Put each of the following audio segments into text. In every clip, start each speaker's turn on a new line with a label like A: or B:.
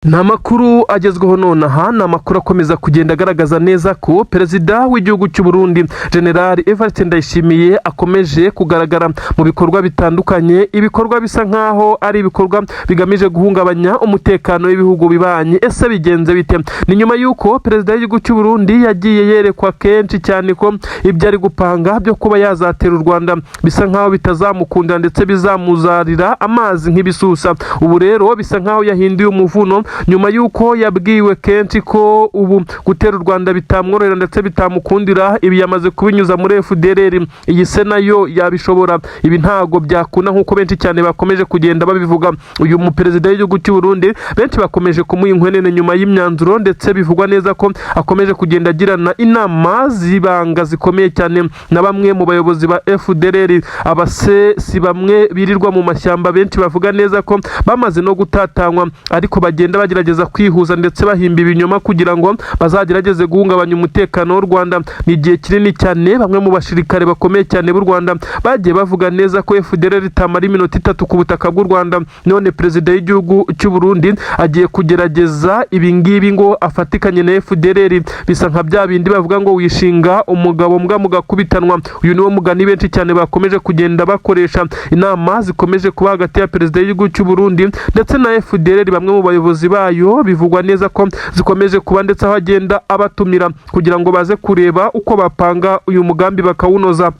A: Ni amakuru agezweho nonaha, ni amakuru akomeza kugenda agaragaza neza ko perezida w'igihugu cy'u Burundi, General Evariste Ndayishimiye, akomeje kugaragara mu bikorwa bitandukanye, ibikorwa bisa nkaho ari ibikorwa bigamije guhungabanya umutekano w'ibihugu bibanye. Ese bigenze bite? Ni nyuma y'uko perezida w'igihugu cy'u Burundi yagiye yerekwa kenshi cyane ko ibyo ari gupanga byo kuba yazatera u Rwanda bisa nkaho bitazamukundira, ndetse bizamuzarira amazi nk'ibisusa. Ubu rero bisa nkaho yahinduye umuvuno nyuma y'uko yabwiwe kenshi ko ubu gutera u Rwanda bitamworohera ndetse bitamukundira. Ibi yamaze kubinyuza muri FDLR, iyi se nayo yabishobora? Ibi ntago byakunda nk'uko benshi cyane bakomeje kugenda babivuga. Uyu muperezida w'igihugu cy'u Burundi benshi bakomeje kumuha inkwenene nyuma y'imyanzuro, ndetse bivugwa neza ko akomeje kugenda agirana inama z'ibanga zikomeye cyane na bamwe mu bayobozi ba FDLR. Abase si bamwe birirwa mu mashyamba, benshi bavuga neza ko bamaze no gutatanywa, ariko bagenda bagerageza kwihuza ndetse bahimba ibinyoma kugira ngo bazagerageze guhungabanya umutekano w'u Rwanda. Ni igihe kinini cyane bamwe mu basirikare bakomeye cyane b'u Rwanda bagiye bavuga neza ko FDLR itamara iminota 3 ku butaka bw'u Rwanda. None perezida w'igihugu cy'u Burundi agiye kugerageza ibi ngibi ngo afatikanye na FDLR. Bisa nka bya bindi bavuga ngo wishinga umugabo mbwa mugakubitanwa. Uyu niwo mugani benshi cyane bakomeje kugenda bakoresha. Inama zikomeje kuba hagati ya perezida w'igihugu cy'u Burundi ndetse na FDLR, bamwe mu bayobozi bayo, bivugwa neza ko zikomeje kuba, ndetse aho agenda abatumira kugira ngo baze kureba uko bapanga uyu mugambi bakawunoza.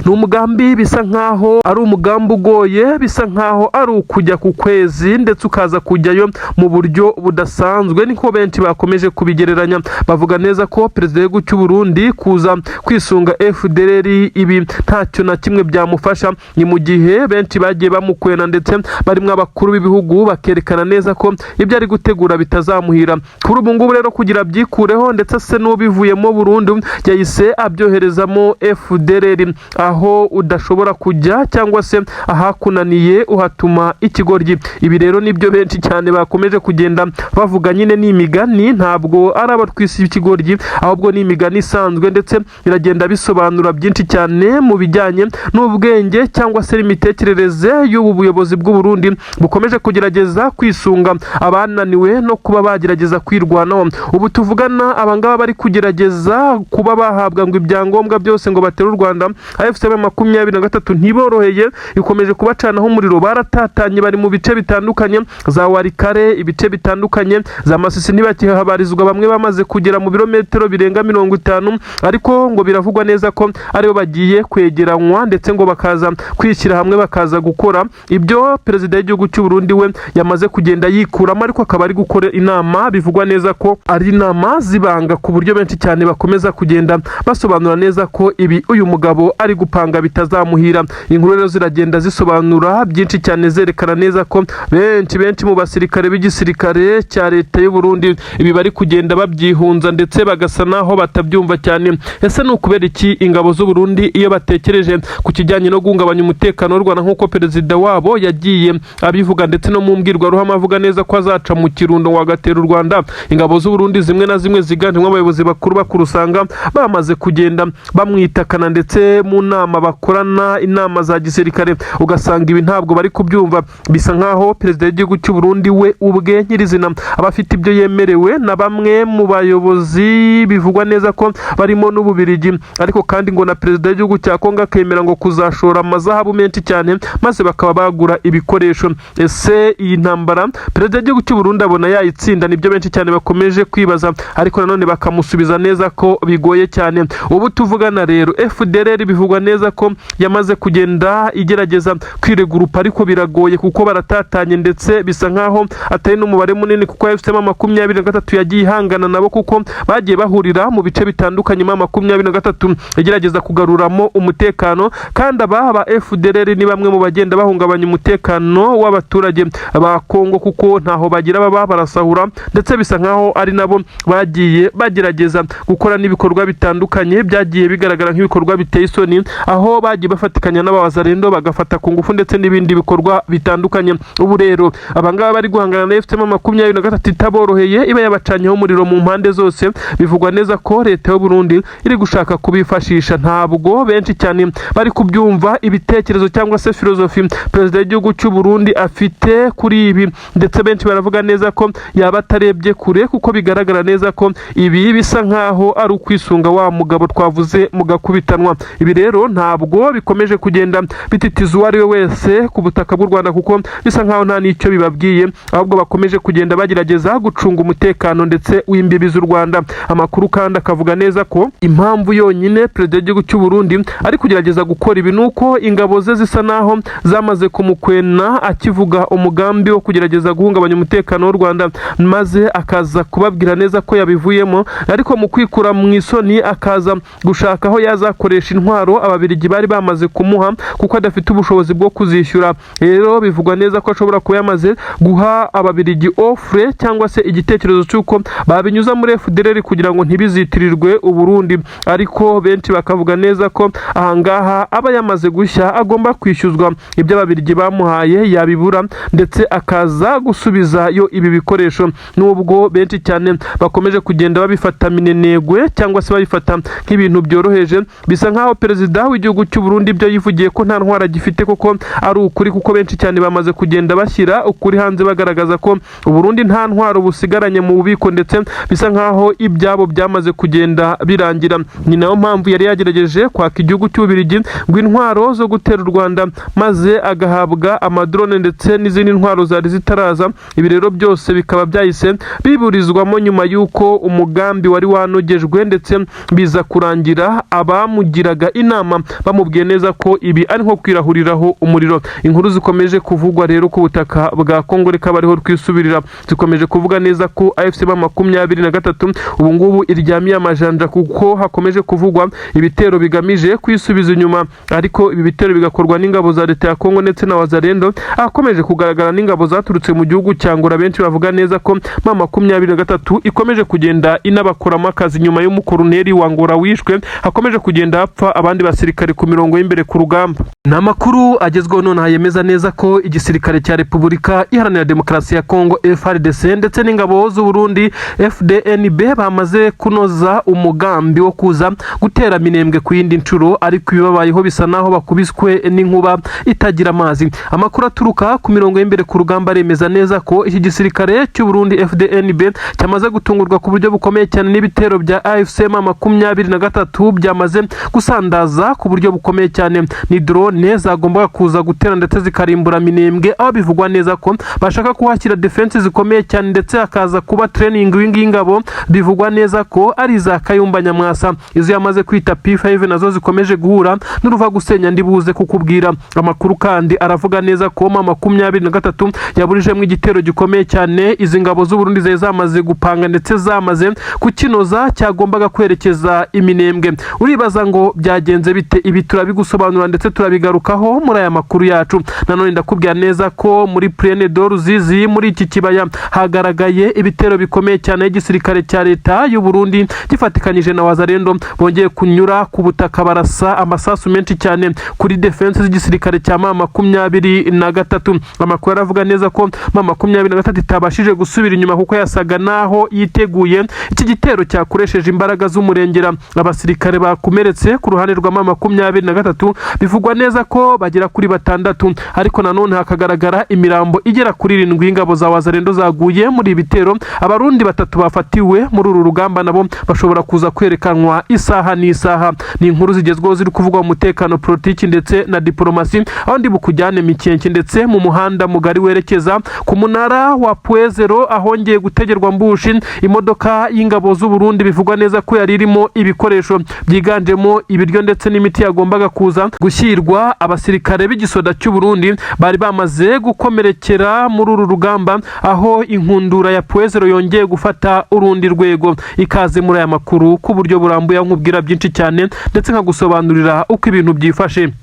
A: Ni umugambi bisa nkaho ari umugambi ugoye, bisa nkaho ari ukujya ku kwezi ndetse ukaza kujyayo mu buryo budasanzwe, niko benshi bakomeje kubigereranya. Bavuga neza ko perezida w'igihugu cy'u Burundi kuza kwisunga FDLR ibi ntacyo na kimwe byamufasha. Ni mu gihe benshi bagiye bamukwena, ndetse barimo abakuru b'ibihugu, bakerekana neza ko ibyo ari gutegura bitazamuhira. Kuri ubu ngubu rero, kugira abyikureho ndetse se n'ubivuyemo burundu, yahise abyoherezamo FDLR. Aho udashobora kujya cyangwa se ahakunaniye uhatuma ikigoryi. Ibi rero nibyo benshi cyane bakomeje kugenda bavuga. Nyine ni imigani, ntabwo ari abatwisi ikigoryi, ahubwo ni imigani isanzwe, ndetse biragenda bisobanura byinshi cyane mu bijyanye n'ubwenge cyangwa se n'imitekerereze y'ubu buyobozi bw'u Burundi bukomeje kugerageza kwisunga abananiwe no kuba bagerageza kwirwanaho. Ubu tuvugana, abangaba bari kugerageza kuba bahabwa ngo ibyangombwa byose ngo batere u Rwanda, AFC M23 ntiboroheye, ikomeje kubacanaho umuriro. Baratatanye, bari mu bice bitandukanye, za Walikale, ibice bitandukanye za Masisi ntibakihabarizwa. Bamwe bamaze kugera mu birometero birenga 50, ariko ngo biravugwa neza ko aribo bagiye kwegeranywa, ndetse ngo bakaza kwishyira hamwe, bakaza gukora ibyo perezida w'igihugu cy'u Burundi we yamaze kugenda yikuramo, ariko akaba ari gukora inama bivugwa neza ko ari inama zibanga, ku buryo benshi cyane bakomeza kugenda basobanura neza ko ibi uyu mugabo ari gupanga bitazamuhira. Inkuru rero ziragenda zisobanura byinshi cyane, zerekana neza ko benshi benshi mu basirikare b'igisirikare cya leta y'u Burundi ibi bari kugenda babyihunza, ndetse bagasa naho batabyumva cyane. Ese ni ukubera iki ingabo z'u Burundi iyo batekereje ku kijyanye no guhungabanya umutekano w'u Rwanda, nk'uko perezida wabo yagiye abivuga, ndetse no mu mbwirwaruhame avuga neza ko azaca mu Kirundo ngo agatera u Rwanda, ingabo z'u Burundi zimwe na zimwe ziganjemo abayobozi bakuru bakuru usanga bamaze kugenda bamwitakana, ndetse mu nama bakorana, inama za gisirikare, ugasanga ibi ntabwo bari kubyumva? Bisa nkaho perezida w'igihugu cy'u Burundi we ubwe nyirizina aba afite ibyo yemerewe na bamwe mu bayobozi, bivugwa neza ko barimo n'Ububirigi, ariko kandi ngo na perezida w'igihugu cya Kongo akemera ngo kuzashora amazahabu menshi cyane, maze bakaba bagura ibikoresho. Ese iyi ntambara perezida w'igihugu cy'u Burundi abona yayitsinda? Nibyo benshi cyane bakomeje kwibaza, ariko nanone bakamusubiza neza ko bigoye cyane. Ubu tuvugana rero, FDLR bivugwa neza ko yamaze kugenda igerageza kwiregurupa, ariko biragoye kuko baratatanye, ndetse bisa nkaho atari n'umubare munini, kuko AFC M23 yagiye ihangana nabo, kuko bagiye bahurira mu bice bitandukanye, M23 igerageza kugaruramo umutekano. Kandi aba ba FDLR ni bamwe mu bagenda bahungabanya umutekano w'abaturage ba Kongo, kuko ntaho bagira baba barasahura, ndetse bisa nkaho ari nabo bagiye bagerageza gukora n'ibikorwa bitandukanye byagiye bigaragara nk'ibikorwa biteye isoni. isoni, aho bagiye bafatikanya n'abawazarendo bagafata ku ngufu ndetse n'ibindi bikorwa bitandukanye. Ubu rero abangaba bari guhangana na AFC M23 itaboroheye, iba yabacanyeho umuriro mu mpande zose. Bivugwa neza ko leta y'u Burundi iri gushaka kubifashisha. Ntabwo benshi cyane bari kubyumva, ibitekerezo cyangwa se filozofi perezida w'igihugu cy'u Burundi afite kuri ibi, ndetse benshi baravuga neza ko yaba atarebye kure, kuko bigaragara neza ko ibi bisa nkaho ari ukwisunga wa mugabo twavuze mu gakubitanwa. Ibi rero ntabwo bikomeje kugenda bititiza uwo ari we wese ku butaka bw'u Rwanda, kuko bisa nkaho nta n'icyo bibabwiye, ahubwo bakomeje kugenda bagerageza gucunga umutekano ndetse w'imbibi z'u Rwanda. Amakuru kandi akavuga neza ko impamvu yonyine perezida w'igihugu cy'u Burundi ari kugerageza gukora ibi nuko ingabo ze zisa naho zamaze kumukwena akivuga umugambi wo kugerageza guhungabanya umutekano w'u Rwanda, maze akaza kubabwira neza ko yabivuyemo, ariko mu kwikura mu isoni akaza gushaka aho yazakoresha intwaro Ababiligi bari bamaze kumuha, kuko adafite ubushobozi bwo kuzishyura. Rero bivugwa neza ko ashobora kuba yamaze guha Ababiligi offre cyangwa se igitekerezo cy'uko babinyuza muri FDLR kugira ngo ntibizitirirwe Uburundi, ariko benshi bakavuga neza ko ahangaha aba yamaze gushya, agomba kwishyuzwa ibyo Ababiligi bamuhaye, yabibura ndetse akaza gusubizayo ibi bikoresho. Nubwo benshi cyane bakomeje kugenda babifata minenegwe cyangwa se babifata nk'ibintu byoroheje, bisa nkaho perezida w'igihugu cy'u Burundi ibyo yivugiye ko nta ntwaro agifite kuko ari ukuri, kuko benshi cyane bamaze kugenda bashyira ukuri hanze, bagaragaza ko Uburundi nta ntwaro busigaranye mu bubiko, ndetse bisa nkaho ibyabo byamaze kugenda birangira. Ni nayo mpamvu yari yagerageje kwaka igihugu cy'Ububiligi ngo intwaro zo gutera u Rwanda, maze agahabwa amadrone ndetse n'izindi ntwaro zari zitaraza. Ibi rero byose bikaba byahise biburizwamo nyuma y'uko umugambi wari wanogejwe, ndetse biza kurangira abamugiraga inama bamubwiye neza ko ibi ari nko kwirahuriraho umuriro. Inkuru zikomeje kuvugwa rero ku butaka bwa Kongo, reka bariho twisubirira, zikomeje kuvuga neza ko AFC M23 ubu ngubu iryamiye amajanja, kuko hakomeje kuvugwa ibitero bigamije kwisubiza inyuma, ariko ibi bitero bigakorwa n'ingabo za leta ya Kongo ndetse na Wazalendo, ahakomeje kugaragara n'ingabo zaturutse mu gihugu cya Angola. Benshi bavuga neza ko M23 ikomeje kugenda inabakoramo akazi nyuma y'umukoroneri wa Angola wishwe. Hakomeje kugenda hapfa abandi basirikare ku mirongo y'imbere ku rugamba. Ni amakuru agezweho nonaha yemeza neza ko igisirikare cya Repubulika Iharanira Demokarasi ya Kongo, FARDC, ndetse n'ingabo z'u Burundi, FDNB, bamaze kunoza umugambi wo kuza gutera Minembwe ku yindi nshuro, ariko ibibabayeho bisa naho bakubiswe n'inkuba itagira amazi. Amakuru aturuka ku mirongo y'imbere ku rugamba aremeza neza ko iki gisirikare cy'u Burundi, FDNB, cyamaze gutungurwa ku buryo bukomeye cyane n'ibitero bya AFC M23 byamaze gusandaza ku buryo bukomeye cyane. Ni drone zagombaga kuza gutera ndetse zikarimbura Minembwe, aho bivugwa neza ko bashaka kuhashyira defense zikomeye cyane, ndetse hakaza kuba training wing y'ingabo bivugwa neza ko ari iza Kayumba Nyamwasa, izo yamaze kwita P5, nazo zikomeje guhura n'uruva gusenya, ndibuze kukubwira. Amakuru kandi aravuga neza ko M23 yaburijemo igitero gikomeye cyane izi ngabo z'u Burundi zari zamaze gupanga ndetse zamaze kukinoza, cyagombaga kwerekeza Iminembwe. Uribaza ngo byagenze bite? Ibi turabigusobanura ndetse turabigarukaho muri aya makuru yacu. Nanone ndakubwira neza ko muri Plaine de Ruzizi, muri iki kibaya, hagaragaye ibitero bikomeye cyane y'igisirikare cya leta y'u Burundi gifatikanyije na Wazalendo, bongeye kunyura ku butaka barasa amasasu menshi cyane kuri defense z'igisirikare cya M23. Amakuru aravuga neza ko M23 itabashije gusubira inyuma kuko yasaga naho yiteguye iki gitero cyakoresheje imbaraga z'umurengera. Abasirikare bakomeretse ku ruhande rwa M23 bivugwa neza ko bagera kuri batandatu, ariko nanone hakagaragara imirambo igera kuri 7 y'ingabo za Wazalendo zaguye muri ibi bitero. Abarundi batatu bafatiwe muri uru rugamba nabo bashobora kuza kwerekanwa isaha n'isaha. Ni inkuru zigezweho ziri kuvugwa mu mutekano, politiki ndetse na diplomasi, aho ndi bukujyane Mikenke ndetse mu muhanda mugari werekeza ku munara wa Pwezero, ahongeye gutegerwa ambush imodoka y'ingabo z'u Burundi bivugwa neza ko yari irimo ibikoresho byiganjemo ibiryo ndetse n'imiti yagombaga kuza gushyirwa abasirikare b'igisoda cy'u Burundi bari bamaze gukomerekera muri uru rugamba, aho inkundura ya Pwezero yongeye gufata urundi rwego. Ikaze muri aya makuru ku buryo burambuye, nkubwira byinshi cyane ndetse nkagusobanurira uko ibintu byifashe.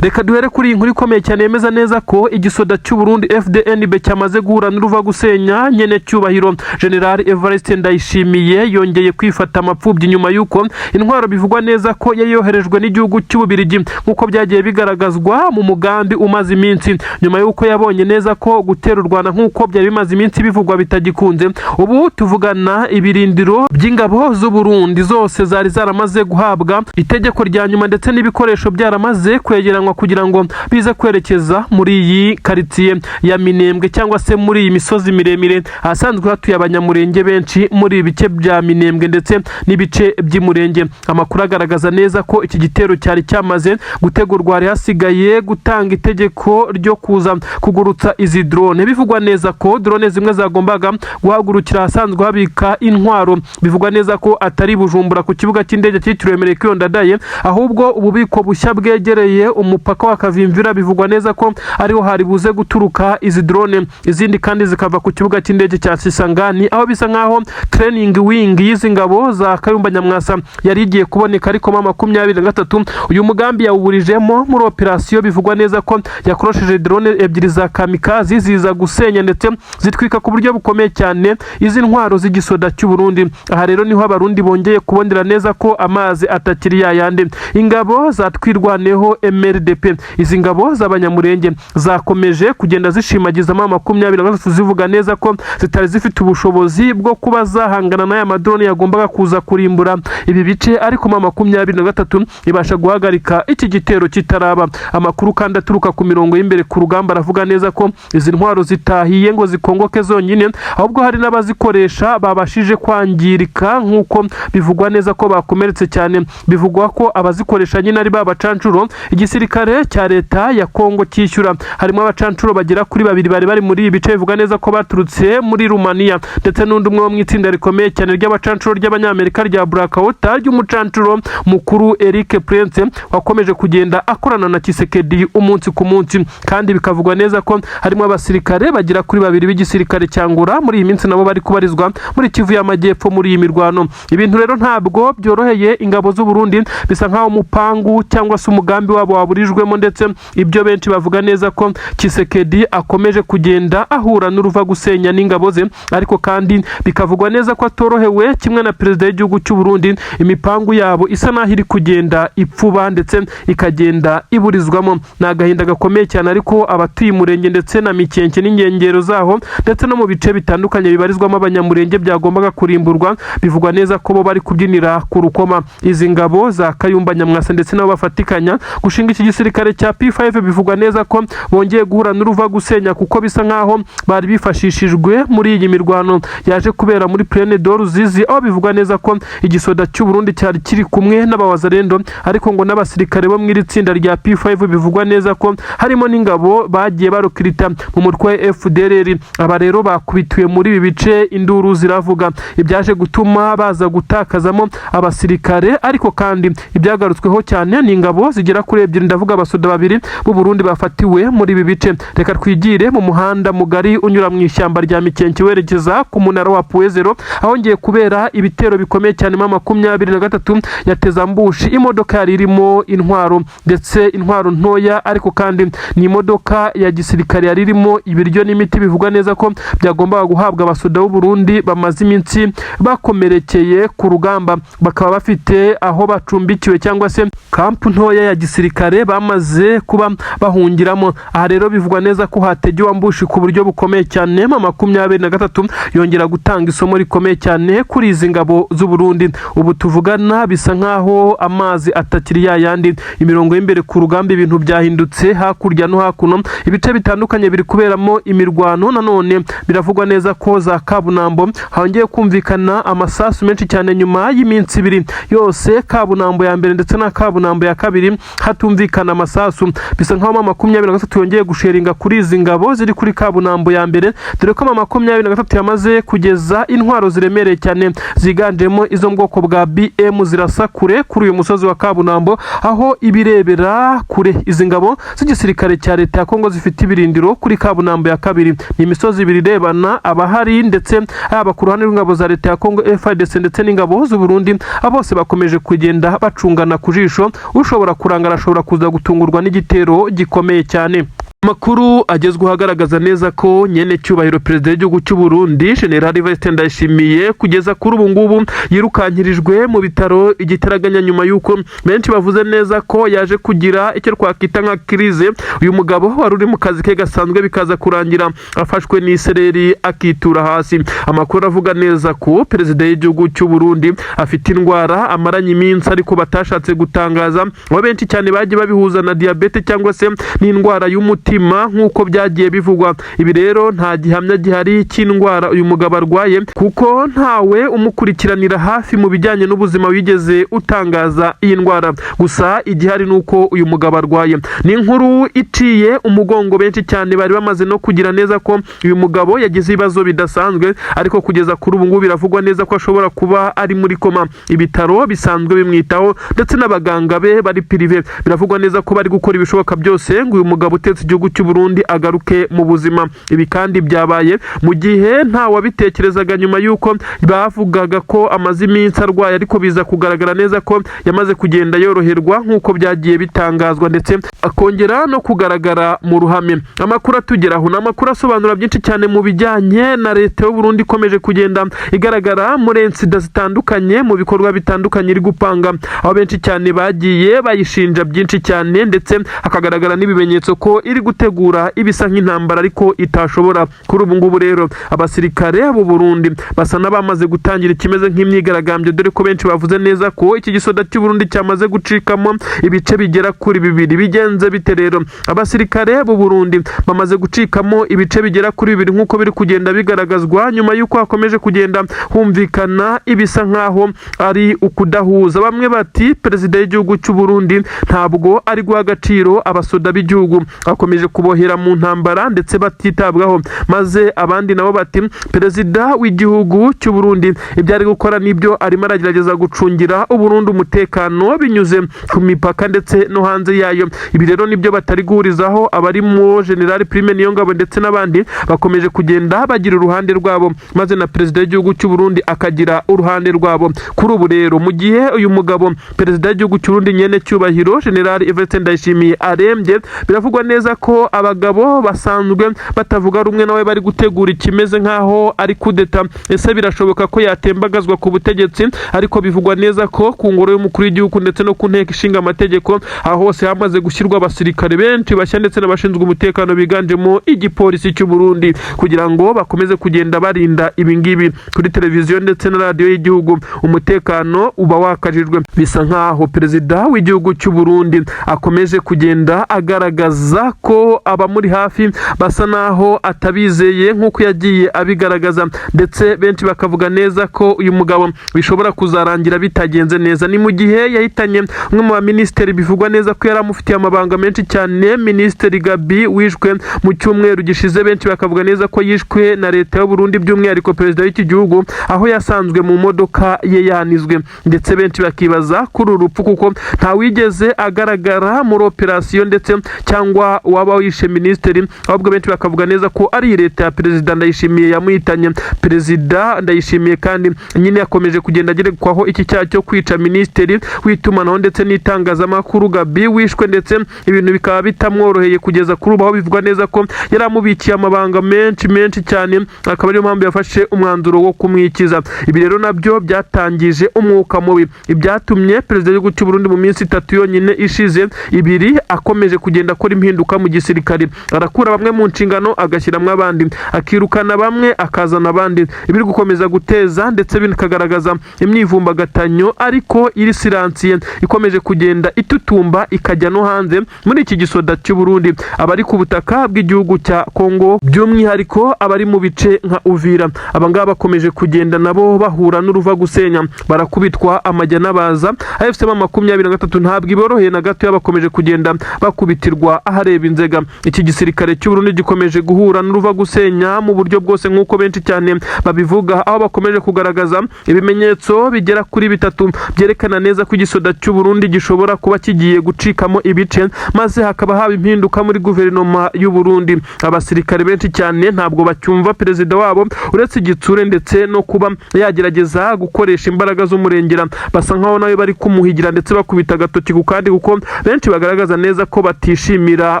A: Reka duhere kuri iyi nkuru ikomeye cyane yemeza neza ko igisoda cy'u Burundi FDNB cyamaze guhura n'uruva gusenya. Nyene cyubahiro General Evariste Ndayishimiye yongeye kwifata amapfubyi nyuma y'uko intwaro bivugwa neza ko yari yoherejwe n'igihugu cy'Ububirigi, nk'uko byagiye bigaragazwa mu mugambi umaze iminsi, nyuma y'uko yabonye neza ko gutera u Rwanda nk'uko byari bimaze iminsi bivugwa bitagikunze. Ubu tuvugana, ibirindiro by'ingabo z'u Burundi zose zari zaramaze guhabwa itegeko rya nyuma, ndetse n'ibikoresho byaramaze kwegeranywa kugira ngo bize kwerekeza muri iyi karitsiye ya Minembwe, cyangwa se muri iyi misozi miremire ahasanzwe hatuye Abanyamurenge benshi, muri ibi bice bya Minembwe ndetse n'ibice by'Imurenge. Amakuru agaragaza neza ko iki gitero cyari cyamaze gutegurwa, hari hasigaye gutanga itegeko ryo kuza kugurutsa izi drone. Bivugwa neza ko drone zimwe zagombaga guhagurukira ahasanzwe habika intwaro. Bivugwa neza ko atari Bujumbura ku kibuga cy'indege cyitiriwe Melchior Ndadaye, ahubwo ububiko bushya bwegereye umupaka wa Kavimvira. Bivugwa neza ko ariho hari buze guturuka izi drone, izindi kandi zikava ku kibuga cy'indege cya Kisangani, aho bisa nkaho training wing y'izi ngabo za Kayumba Nyamwasa yari igiye kuboneka. Ariko M23 uyu mugambi yawuburijemo muri operasiyo. Bivugwa neza ko yakorosheje drone ebyiri za kamikazi, ziza gusenya ndetse zitwika ku buryo bukomeye cyane izi ntwaro z'igisoda cy'u Burundi. Aha rero niho Abarundi bongeye kubonera neza ko amazi atakiri yayandi. Ingabo za Twirwaneho MRDP, izi ngabo z'Abanyamurenge, zakomeje kugenda zishimagiza M23, zivuga neza ko zitari zifite ubushobozi bwo kuba zahangana n'aya madrone yagombaga kuza kurimbura ibi bice, ariko M23 ibasha guhagarika iki gitero kitaraba. Amakuru kandi aturuka ku mirongo y'imbere ku rugamba aravuga neza ko izi ntwaro zitahiye ngo zikongoke zonyine, ahubwo hari n'abazikoresha babashije kwangirika, nk'uko bivugwa neza ko bakomeretse cyane. Bivugwa ko abazikoresha nyine ari ba bacancuro igisirikare cya leta ya Kongo cyishyura. Harimo abacancuro bagera kuri babiri bari bari muri ibi bice, bivuga neza ko baturutse muri Rumaniya, ndetse n'undi umwe wo mu itsinda rikomeye cyane ry'abacancuro ry'Abanyamerika rya Blackwater, ry'umucancuro mukuru Eric Prince, wakomeje kugenda akorana na Tshisekedi umunsi ku munsi. Kandi bikavugwa neza ko harimo abasirikare bagera kuri babiri b'igisirikare cya Angola, muri iyi minsi nabo bari kubarizwa muri Kivu y'Amajyepfo muri iyi mirwano. Ibintu rero ntabwo byoroheye ingabo z'u Burundi, bisa nkaho umupangu cyangwa se umugambi wabo waburijwemo, ndetse ibyo benshi bavuga neza ko Tshisekedi akomeje kugenda ahura n'uruva gusenya n'ingabo ze. Ariko kandi bikavugwa neza ko atorohewe kimwe na perezida w'igihugu cy'u Burundi. Imipangu yabo isa naho iri kugenda ipfuba ndetse ikagenda iburizwamo. Ni agahinda gakomeye cyane, ariko abatuye Umurenge ndetse na Mikenke n'inkengero zaho, ndetse no mu bice bitandukanye bibarizwamo Abanyamurenge byagombaga kurimburwa, bivugwa neza ko bo bari kubyinira ku rukoma. Izi ngabo za Kayumba Nyamwasa ndetse nabo bafatikanya gushinga iki gisirikare cya P5, bivugwa neza ko bongeye guhura n'uruva gusenya, kuko bisa nkaho bari bifashishijwe muri iyi mirwano yaje kubera muri Plaine de Ruzizi, aho bivugwa neza ko igisoda cy'u Burundi cyari kiri kumwe n'Abawazalendo, ariko ngo n'abasirikare bo mu iri tsinda rya P5, bivugwa neza ko harimo n'ingabo bagiye barukirita mu mutwe wa FDLR. Aba rero bakubitiwe muri ibi bice, induru ziravuga, ibyaje gutuma baza gutakazamo abasirikare. Ariko kandi ibyagarutsweho cyane ni ingabo zigera kuri ebyiri, ndavuga abasoda babiri b'u Burundi bafatiwe muri ibi bice. Reka twigire mu muhanda mugari unyura mu ishyamba rya Mikenke werekeza ku munara wa Point Zéro, ahongeye kubera ibitero bikomeye cyane. M23 yateze ambush imodoka yari irimo intwaro, ndetse intwaro ntoya, ariko kandi ni imodoka ya gisirikare yari irimo ibiryo n'imiti, bivugwa neza ko byagombaga guhabwa abasoda b'u Burundi bamaze iminsi bakomerekeye ku rugamba, bakaba bafite aho bacumbikiwe cyangwa se kampu ntoya ya gisirikare bamaze kuba bahungiramo. Aha rero bivugwa neza ko hategewe ambush ku buryo bukomeye cyane. M23 yongera gutanga isomo rikomeye cyane kuri izi ngabo z'u Burundi. Ubu tuvugana bisa nkaho amazi atakiri yayandi. Imirongo y'imbere ku rugamba, ibintu byahindutse hakurya no hakuno, ibice bitandukanye biri kuberamo imirwano. Nanone biravugwa neza ko za Kabunambo hongeye kumvikana amasasu menshi cyane, nyuma y'iminsi 2 yose Kabunambo ya mbere ndetse na Kabunambo ya kabiri hatumvikana amasasu. Bisa nkaho M23 yongeye gusheringa kuri izi ngabo ziri kuri Kabunambo ya mbere, dore ko M23 yamaze kugeza intwaro ziremereye cyane ziganjemo izo mu bwoko bwa BM zirasa kure kuri uyu musozi wa Kabunambo, aho ibirebera kure izi ngabo z'igisirikare cya leta ya Kongo zifite ibirindiro kuri Kabunambo ya kabiri. Ni imisozi ibiri irebana, abahari ndetse haba ku ruhande rw'ingabo za leta ya Kongo FARDC ndetse n'ingabo z'u Burundi, bose bakomeje kugenda bacungana ku jisho. Ushobora kurangara ashobora bashobora kuza gutungurwa n'igitero gikomeye cyane. Amakuru agezweho agaragaza neza ko nyene cyubahiro perezida w'igihugu cy'u Burundi, General Evariste Ndayishimiye, kugeza kuri ubu ngubu yirukankirijwe mu bitaro igitaraganya, nyuma y'uko benshi bavuze neza ko yaje kugira icyo twakwita nka crise. Uyu mugabo wari uri mu kazi ke gasanzwe, bikaza kurangira afashwe n'isereri akitura hasi. Amakuru avuga neza ko perezida w'igihugu cy'u Burundi afite indwara amaranye iminsi ariko batashatse gutangaza, aho benshi cyane bagiye babihuza na diyabete cyangwa se n'indwara y'umutima nk'uko byagiye bivugwa. Ibi rero nta gihamya gihari cy'indwara uyu mugabo arwaye, kuko ntawe umukurikiranira hafi mu bijyanye n'ubuzima wigeze utangaza iyi ndwara. Gusa igihari ni uko uyu mugabo arwaye. Ni inkuru iciye umugongo benshi cyane bari bamaze no kugira neza ko uyu mugabo yagize ibibazo bidasanzwe, ariko kugeza kuri ubu ngubu biravugwa neza ko ashobora kuba ari muri koma. Ibitaro bisanzwe bimwitaho ndetse n'abaganga be bari privé, biravugwa neza ko bari gukora ibishoboka byose ngo uyu mugabo utetse igihugu cy'u Burundi agaruke mu buzima. Ibi kandi byabaye mu gihe nta wabitekerezaga, nyuma y'uko bavugaga ko amaze iminsi arwaye, ariko biza kugaragara neza ko yamaze kugenda yoroherwa nk'uko byagiye bitangazwa, ndetse akongera no kugaragara mu ruhame. Amakuru atugeraho ni amakuru asobanura byinshi cyane mu bijyanye na leta y'u Burundi ikomeje kugenda igaragara muri incidents zitandukanye, mu bikorwa bitandukanye iri gupanga, aho benshi cyane bagiye bayishinja byinshi cyane, ndetse hakagaragara n'ibimenyetso ko iri gutegura ibisa nk'intambara ariko itashobora. Kuri ubu ngubu rero abasirikare b'u Burundi basa n'abamaze gutangira ikimeze nk'imyigaragambyo, dore ko benshi bavuze neza ko iki gisoda cy'u Burundi cyamaze gucikamo ibice bigera kuri bibiri. Bigenze bite rero? Abasirikare b'u Burundi bamaze gucikamo ibice bigera kuri bibiri nk'uko biri kugenda bigaragazwa, nyuma y'uko hakomeje kugenda humvikana ibisa nk'aho ari ukudahuza. Bamwe bati perezida w'igihugu cy'u Burundi ntabwo ari guha agaciro abasoda b'igihugu, akomeje kubohera mu ntambara ndetse batitabwaho, maze abandi nabo bati perezida w'igihugu cy'u Burundi ibyo ari gukora nibyo, arimo aragerageza gucungira Uburundi umutekano binyuze ku mipaka ndetse no hanze yayo. Ibi rero nibyo batari guhurizaho. Abarimo General Prime Niyongabo ndetse n'abandi bakomeje kugenda bagira uruhande rwabo, maze na perezida w'igihugu cy'u Burundi akagira uruhande rwabo. Kuri ubu rero, mu gihe uyu mugabo perezida w'igihugu cy'u Burundi, nyene cyubahiro General Evariste Ndayishimiye, arembye, biravugwa neza ko abagabo basanzwe batavuga rumwe nawe bari gutegura ikimeze nk'aho ari kudeta. Ese birashoboka ko yatembagazwa ku butegetsi? Ariko bivugwa neza ko ku ngoro y'umukuru w'igihugu ndetse no ku nteko ishinga amategeko, aho hose hamaze gushyirwa abasirikare benshi bashya ndetse n'abashinzwe umutekano biganjemo igipolisi cy'u Burundi, kugira ngo bakomeze kugenda barinda ibingibi. Kuri televiziyo ndetse na radiyo y'igihugu umutekano uba wakajijwe. Bisa nk'aho perezida w'igihugu cy'u Burundi akomeje kugenda agaragaza ko abamuri hafi basa naho atabizeye nk'uko yagiye abigaragaza, ndetse benshi bakavuga neza ko uyu mugabo bishobora kuzarangira bitagenze neza. Ni mu gihe yahitanye umwe mu baminisitiri bivugwa neza ko yari amufitiye amabanga menshi cyane, Minisitiri Gabi, wishwe mu cyumweru gishize. Benshi bakavuga neza ko yishwe na leta y'u Burundi, by'umwihariko perezida w'iki gihugu, aho yasanzwe mu modoka ye yanizwe, ndetse benshi bakibaza kuri uru rupfu kuko ntawigeze agaragara muri operasiyo ndetse cyangwa waba wishe minisitiri, ahubwo benshi bakavuga neza ko ari leta ya perezida Ndayishimiye yamuhitanye. Perezida Ndayishimiye kandi nyine yakomeje kugenda agerekwaho iki cyaha cyo kwica minisitiri w'itumanaho ndetse n'itangazamakuru Gabi wishwe, ndetse ibintu bikaba bitamworoheye kugeza kuri ubu, aho bivugwa neza ko yari amubikiye amabanga menshi menshi cyane, akaba ariyo mpamvu yafashe umwanzuro wo kumwikiza. Ibi rero nabyo byatangije umwuka mubi, ibyatumye perezida w'igihugu cy'u Burundi mu minsi 3 yonyine ishize, 2, akomeje kugenda akora impinduka mu gisirikare, arakura bamwe mu nshingano agashyiramo abandi, akirukana bamwe akazana abandi, ibiri gukomeza guteza ndetse bikagaragaza imyivumbagatanyo ariko iri silencieux ikomeje kugenda itutumba ikajya no hanze muri iki gisoda cy'u Burundi. Abari ku butaka bw'igihugu cya Kongo, by'umwihariko abari mu bice nka Uvira, abangaba bakomeje kugenda nabo bahura n'uruva gusenya, barakubitwa amajya n'abaza. AFC M23 ntabwo iboroheye na gato, bakomeje kugenda bakubitirwa ahareba inzira. Nzega. Iki gisirikare cy'u Burundi gikomeje guhura n'uruva gusenya mu buryo bwose nk'uko benshi cyane babivuga, aho bakomeje kugaragaza ibimenyetso bigera kuri bitatu byerekana neza ko igisoda cy'u Burundi gishobora kuba kigiye gucikamo ibice, maze hakaba haba impinduka muri guverinoma y'u Burundi. Abasirikare benshi cyane ntabwo bacyumva perezida wabo, uretse igitsure ndetse no kuba yagerageza gukoresha imbaraga z'umurengera, basa nkaho nawe bari kumuhigira ndetse bakubita agatoki ku kandi, kuko benshi bagaragaza neza ko batishimira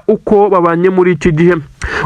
A: uko babanye muri iki gihe.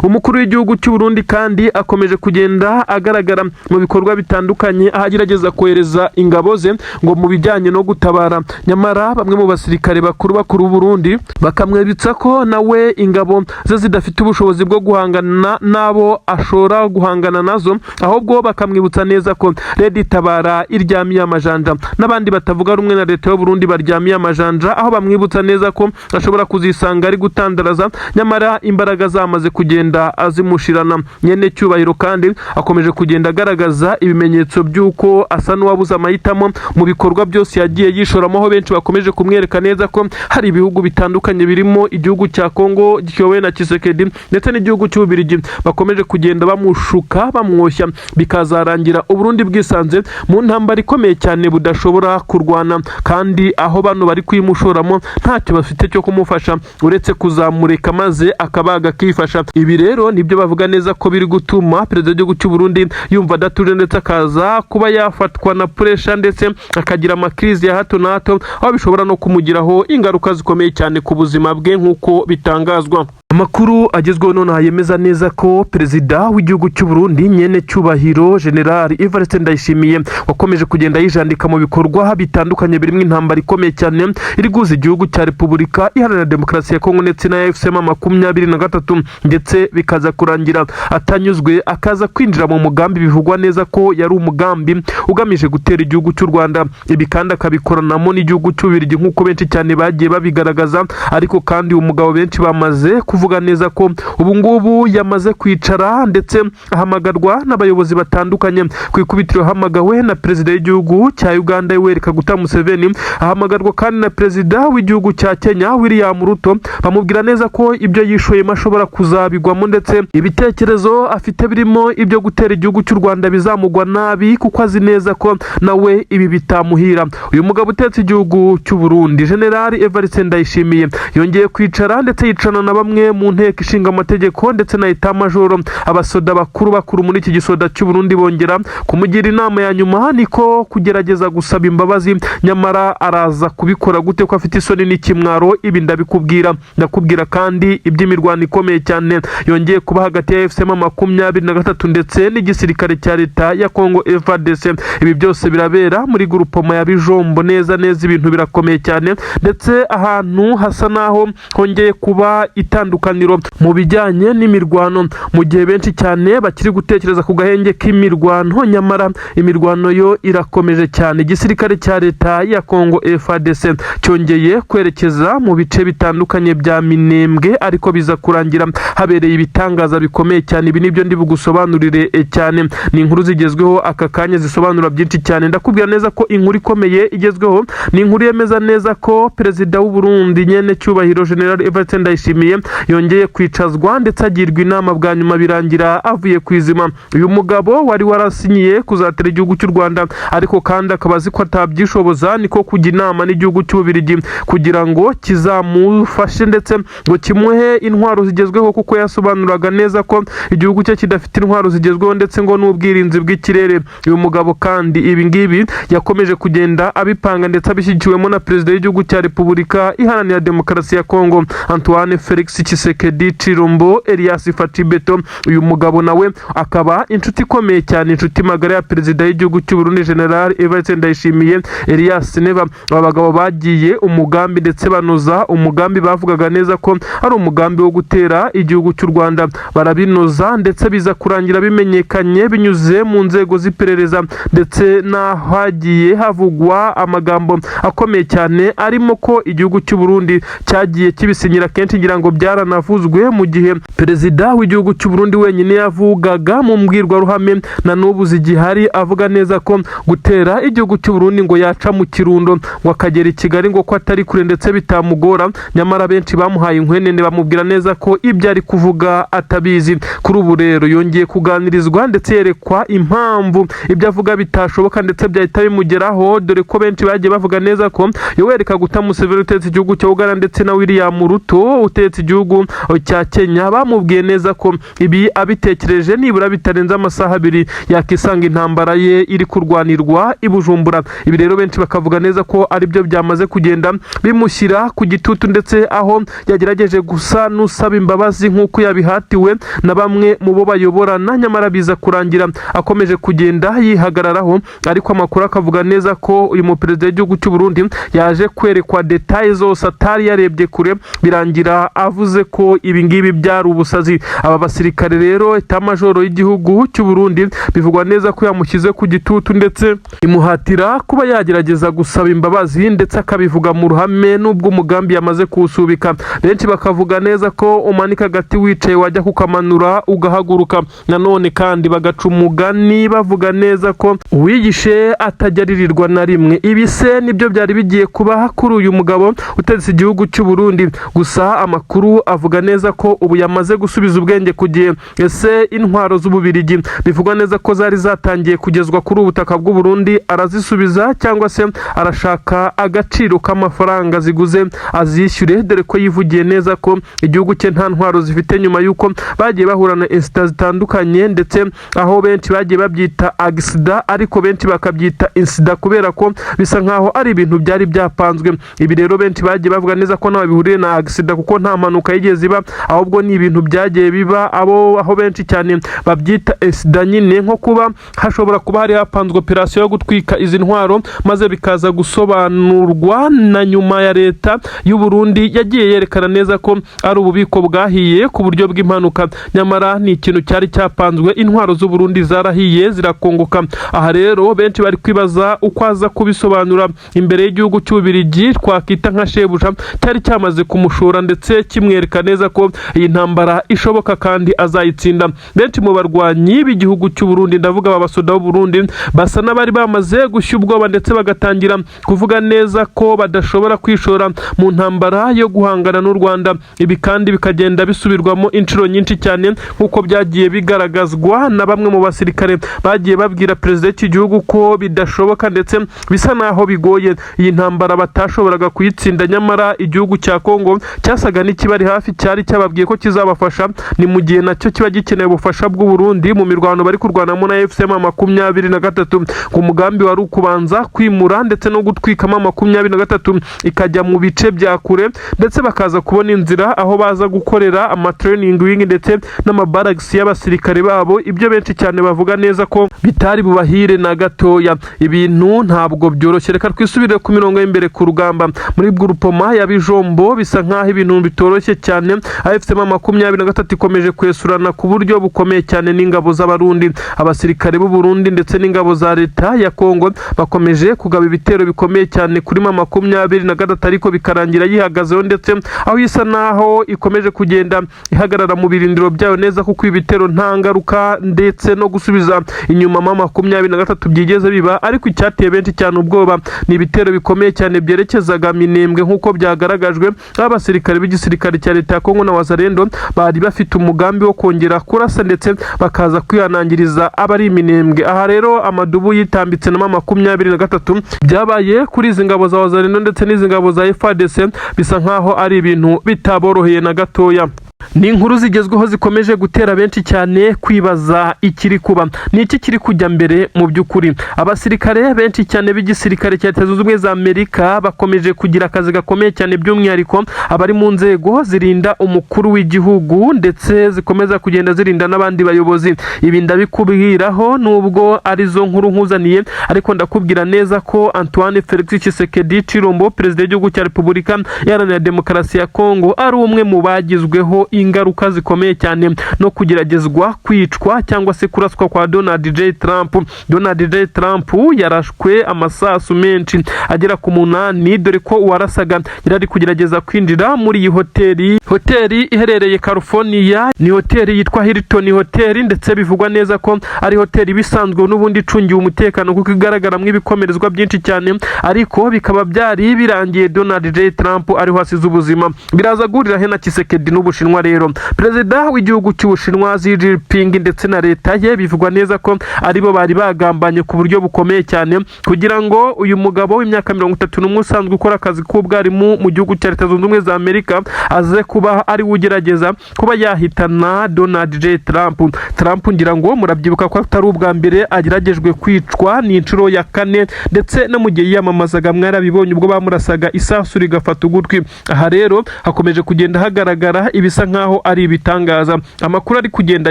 A: Umukuru w'igihugu cy'u Burundi kandi akomeje kugenda agaragara mu bikorwa bitandukanye, aho agerageza kohereza ingabo ze ngo mu bijyanye no gutabara, nyamara bamwe mu basirikare bakuru bakuru b'u Burundi bakamwibutsa ko nawe ingabo ze zidafite ubushobozi bwo guhangana n'abo ashobora guhangana nazo, ahubwo bakamwibutsa neza ko RED Tabara iryamiye amajanja n'abandi batavuga rumwe na leta y'u Burundi baryamiye amajanja, aho bamwibutsa neza ko ashobora kuzisanga ari gutandaraza, nyamara imbaraga zamaze kugenda azimushirana. Nyene cyubahiro kandi akomeje kugenda agaragaza ibimenyetso by'uko asa n'uwabuze amahitamo mu bikorwa byose yagiye yishoramo, aho benshi bakomeje kumwereka neza ko hari ibihugu bitandukanye birimo igihugu cya Kongo kiyobowe na Tshisekedi ndetse n'igihugu cy'Ububiligi bakomeje kugenda bamushuka, bamwoshya, bikazarangira Uburundi bwisanze mu ntambara ikomeye cyane budashobora kurwana, kandi aho bano bari kuyimushoramo ntacyo bafite cyo kumufasha uretse kuzamureka maze akabaga akifasha. Ibi rero nibyo bavuga neza ko biri gutuma perezida w'igihugu cy'u Burundi yumva adatuje, ndetse akaza kuba yafatwa na pressure, ndetse akagira amakirizi ya hato na hato, aho bishobora no kumugiraho ingaruka zikomeye cyane ku buzima bwe nk'uko bitangazwa. Amakuru agezweho nonaha yemeza neza ko perezida w'igihugu cy'u Burundi, nyene cyubahiro General Evariste Ndayishimiye, wakomeje kugenda yijandika mu bikorwa bitandukanye birimo intambara ikomeye cyane iri guhuza igihugu cya Repubulika Iharanira Demokarasi ya Kongo ndetse na AFC M 23, ndetse bikaza kurangira atanyuzwe, akaza kwinjira mu mugambi bivugwa neza ko yari umugambi ugamije gutera igihugu cy'u Rwanda. Ibi kandi akabikoranamo n'igihugu cy'Ububiligi nk'uko benshi cyane bagiye babigaragaza. Ariko kandi uyu mugabo benshi bamaze kuvuga neza ko ubu ngubu yamaze kwicara, ndetse ahamagarwa n'abayobozi batandukanye. Ku ikubitiro ahamagawe na perezida w'igihugu cya Uganda Yoweri Kaguta Museveni, ahamagarwa kandi na perezida w'igihugu cya Kenya William Ruto, bamubwira neza ko ibyo yishoyemo ashobora kuzabigwamo, ndetse ibitekerezo afite birimo ibyo gutera igihugu cy'u Rwanda bizamugwa nabi, kuko azi neza ko nawe ibi bitamuhira. Uyu mugabo utetse igihugu cy'u Burundi, General Evariste Ndayishimiye, yongeye kwicara ndetse yicarana na bamwe mu nteko ishinga amategeko ndetse na état-major, abasoda bakuru bakuru muri iki gisoda cy'u Burundi, bongera kumugira inama ya nyuma, niko kugerageza gusaba imbabazi. Nyamara araza kubikora gute ko afite isoni n'ikimwaro? Ibi ndabikubwira. Ndakubwira kandi iby'imirwano ikomeye cyane yongeye kuba hagati ya AFC M 23 ndetse n'igisirikare cya leta ya Congo FARDC. Ibi byose birabera muri groupement ya Bijombo neza neza. Ibintu birakomeye cyane, ndetse ahantu hasa naho hongeye kuba itandukaniro mu bijyanye n'imirwano, mu gihe benshi cyane bakiri gutekereza ku gahenge k'imirwano, nyamara imirwano yo irakomeje cyane. Igisirikare cya leta ya Congo FARDC cyongeye kwerekeza mu bice bitandukanye bya Minembwe, ariko biza kurangira habereye ibitangaza bikomeye cyane. Ibi nibyo ndi bugusobanurire cyane. Ni inkuru zigezweho aka kanya zisobanura byinshi cyane. Ndakubwira neza ko inkuru ikomeye igezweho ni inkuru yemeza neza ko perezida w'u Burundi, nyene cyubahiro General Evariste Ndayishimiye, yongeye kwicazwa ndetse agirwa inama bwa nyuma, birangira avuye ku izima. Uyu mugabo wari warasinyiye kuzatera igihugu cy'u Rwanda, ariko kandi akaba azi ko atabyishoboza, niko kujya inama n'igihugu cy'Ububiligi kugira ngo kizamufashe ndetse ngo kimuhe intwaro zigezweho, kuko yasobanuraga neza ko igihugu cye kidafite intwaro zigezweho ndetse ngo n'ubwirinzi bw'ikirere. Uyu mugabo kandi ibi ngibi yakomeje kugenda abipanga ndetse abishyigikiwemo na perezida w'igihugu cya Repubulika Iharanira Demokarasi ya Kongo, Antoine Felix Tshisekedi Tshilombo Elias Fatshi Béton. Uyu mugabo nawe akaba inshuti ikomeye cyane, inshuti magara ya perezida w'igihugu cy'u Burundi General Evariste Ndayishimiye Elias Neva. Aba bagabo bagiye umugambi ndetse banoza umugambi bavugaga neza ko ari umugambi wo gutera igihugu cy'u Rwanda, barabinoza ndetse biza kurangira bimenyekanye binyuze mu nzego z'iperereza, ndetse n'ahagiye havugwa amagambo akomeye cyane arimo ko igihugu cy'u Burundi cyagiye kibisinyira kenshi, ngira ngo byaranavuzwe. zaranavuzwe mu gihe perezida w'igihugu cy'u Burundi wenyine yavugaga mu mbwirwaruhame, na n'ubu zigihari, avuga neza ko gutera igihugu cy'u Burundi ngo yaca mu Kirundo ngo akagera i Kigali, ngo ko atari kure ndetse bitamugora. Nyamara benshi bamuhaye inkwenene, bamubwira neza ko ibyo ari kuvuga atabizi. Kuri ubu rero yongeye kuganirizwa ndetse yerekwa impamvu ibyo avuga bitashoboka ndetse byahita bimugeraho, dore ko benshi bagiye bavuga neza ko Yoweri Kaguta Museveni utetse igihugu cya Uganda ndetse na William Ruto utetse igihugu cya Kenya bamubwiye neza ko ibi abitekereje nibura bitarenze amasaha 2 yakisanga intambara ye iri kurwanirwa i Bujumbura. Ibi rero benshi bakavuga neza ko aribyo byamaze kugenda bimushyira ku gitutu, ndetse aho yagerageje gusa n'usaba imbabazi nk'uko yabihatiwe na bamwe mu bo bayoborana, nyamara biza kurangira akomeje kugenda yihagararaho. Ariko amakuru akavuga neza ko uyu muperezida w'igihugu cy'u Burundi yaje kwerekwa détails zose atari yarebye kure, birangira avuze ko ibi ngibi byari ubusazi. Aba basirikare rero, état-major y'igihugu cy'u Burundi bivugwa neza ko yamushyize ku gitutu ndetse imuhatira kuba yagerageza gusaba imbabazi ndetse akabivuga mu ruhame, n'ubwo umugambi yamaze kuwusubika. Benshi bakavuga neza ko umanika agati wicaye wajya kukamanura ugahaguruka. Nanone kandi bagaca umugani bavuga neza ko uwigishe atajya aririrwa na rimwe. Ibi se nibyo byari bigiye kuba kuri uyu mugabo utegetse igihugu cy'u Burundi? Gusa amakuru avuga neza ko ubu yamaze gusubiza ubwenge ku gihe. Ese intwaro z'Ububirigi bivugwa neza ko zari zatangiye kugezwa kuri ubu butaka bw'u Burundi arazisubiza, cyangwa se arashaka agaciro k'amafaranga ziguze azishyure, dore ko yivugiye neza ko igihugu cye nta ntwaro zifite, nyuma y'uko bagiye bahura na incident zitandukanye, ndetse aho benshi bagiye babyita accident ariko benshi bakabyita incident kubera ko bisa nkaho ari ibintu byari byapanzwe? Ibi rero benshi bagiye bavuga neza ko ntaho bihuriye na accident, kuko nta mpanuka yigeze iba, ahubwo ni ibintu byagiye biba abo aho benshi cyane babyita incident nyine, nko kuba hashobora kuba hari hapanzwe operasiyo yo gutwika izi ntwaro, maze bikaza gusobanurwa na nyuma ya leta y'u Burundi yagiye yerekana neza ko ari ububiko bwahiye ku buryo bw'impanuka. Nyamara ni ikintu cyari cyapanzwe, intwaro z'u Burundi zarahiye zirakongoka. Aha rero benshi bari kwibaza uko aza kubisobanura imbere y'igihugu cy'Ububirigi twakita nka shebuja cyari cyamaze kumushora ndetse kimwereka neza ko iyi ntambara ishoboka kandi azayitsinda. Benshi mu barwanyi b'igihugu cy'u Burundi, ndavuga aba basoda b'u Burundi, basa n'abari bamaze gushya ubwoba ndetse bagatangira kuvuga neza ko badashobora kwishora mu ntambara yo guhangana n'u Rwanda. Ibi kandi bikagenda bisubirwamo inshuro nyinshi cyane, nk'uko byagiye bigaragazwa na bamwe mu basirikare bagiye babwira perezida w'iki gihugu ko bidashoboka ndetse bisa naho bigoye, iyi ntambara batashoboraga kuyitsinda. Nyamara igihugu cya Kongo cyasaga n'ikibari hafi, cyari cyababwiye ko kizabafasha, ni mu gihe nacyo kiba gikeneye ubufasha bw'u Burundi mu mirwano bari kurwanamo na AFC M 23. Ku mugambi wari ukubanza kwimura ndetse no gutwikamo 23 ikajya mu bice bya kure, ndetse bakaza kubona inzira aho baza gukorera amatraining wing ndetse n'amabaragisi y'abasirikare babo. Ibyo benshi cyane bavuga neza ko bitari bubahire na gatoya. Ibintu ntabwo byoroshye. Reka twisubire ku mirongo y'imbere ku rugamba muri groupement ya Bijombo. Bisa nk'aho ibintu bitoroshye cyane. AFC M 23 ikomeje kwesurana ku buryo bukomeye cyane n'ingabo z'Abarundi. Abasirikare b'u Burundi ndetse n'ingabo za leta ya Kongo bakomeje kugaba ibitero bikomeye cyane kuri M 23, ariko bikarangira yihagazeho, ndetse aho isa naho ikomeje kugenda ihagarara mu birindiro byayo neza, kuko ibi bitero nta ngaruka ndetse no gusubiza inyuma M 23 byigeze biba. Ariko icyateye benshi cyane ubwoba ni ibitero bikomeye cyane byerekezaga Minembwe, nk'uko byagaragajwe aho abasirikare b'igisirikare cya leta ya Kongo na Wazalendo bari bafite umugambi wo kongera kurasa ndetse bakaza kwihanangiriza abari Minembwe. Aha rero amadubu yitambitse na 23. Byabaye kuri izi ngabo za Wazalendo ndetse n'izi ngabo za FARDC bisa nkaho ari ibintu bitaboroheye na gatoya. Ni inkuru zigezweho zikomeje gutera benshi cyane kwibaza ikiri kuba, ni iki kiri kujya mbere mu by'ukuri. Abasirikare benshi cyane b'igisirikare cya Leta Zunze Ubumwe za Amerika bakomeje kugira akazi gakomeye cyane, by'umwihariko abari mu nzego zirinda umukuru w'igihugu ndetse zikomeza kugenda zirinda n'abandi bayobozi. Ibi ndabikubwiraho nubwo arizo nkuru nkuzaniye, ariko ndakubwira neza ko Antoine Felix Tshisekedi Tshilombo, perezida w'igihugu cya Repubulika Iharanira Demokarasi ya Kongo, ari umwe mu bagizweho ingaruka zikomeye cyane no kugeragezwa kwicwa cyangwa se kuraswa kwa Donald J Trump. Donald J Trump yarashwe amasasu menshi agera ku 8, dore ko uwarasaga yari ari kugerageza kwinjira muri iyi hoteli iherereye California. Ni hoteli yitwa Hilton Hotel, ndetse bivugwa neza ko ari hoteli ibisanzwe n'ubundi icungiwe umutekano kuko igaragaramo ibikomerezwa byinshi cyane, ariko bikaba byari birangiye Donald J Trump ariho asize ubuzima. Biraza guhurira he na Tshisekedi n'Ubushinwa? Rero perezida w'igihugu cy'Ubushinwa Xi Jinping ndetse na leta ye bivugwa neza ko aribo bari bagambanye ku buryo bukomeye cyane kugira ngo uyu mugabo w'imyaka 31 usanzwe ukora akazi k'ubwarimu mu gihugu cya Leta Zunze Ubumwe za Amerika aze kuba ari we ugerageza kuba yahitana Donald J Trump. Trump, ngira ngo murabyibuka ko atari ubwa mbere ageragejwe kwicwa, ni inshuro ya kane, ndetse no mu gihe yiyamamazaga mwarabibonye ubwo bamurasaga isasu rigafata ugutwi. Aha rero hakomeje kugenda hagaragara ibisa nkaho ari ibitangaza, amakuru ari kugenda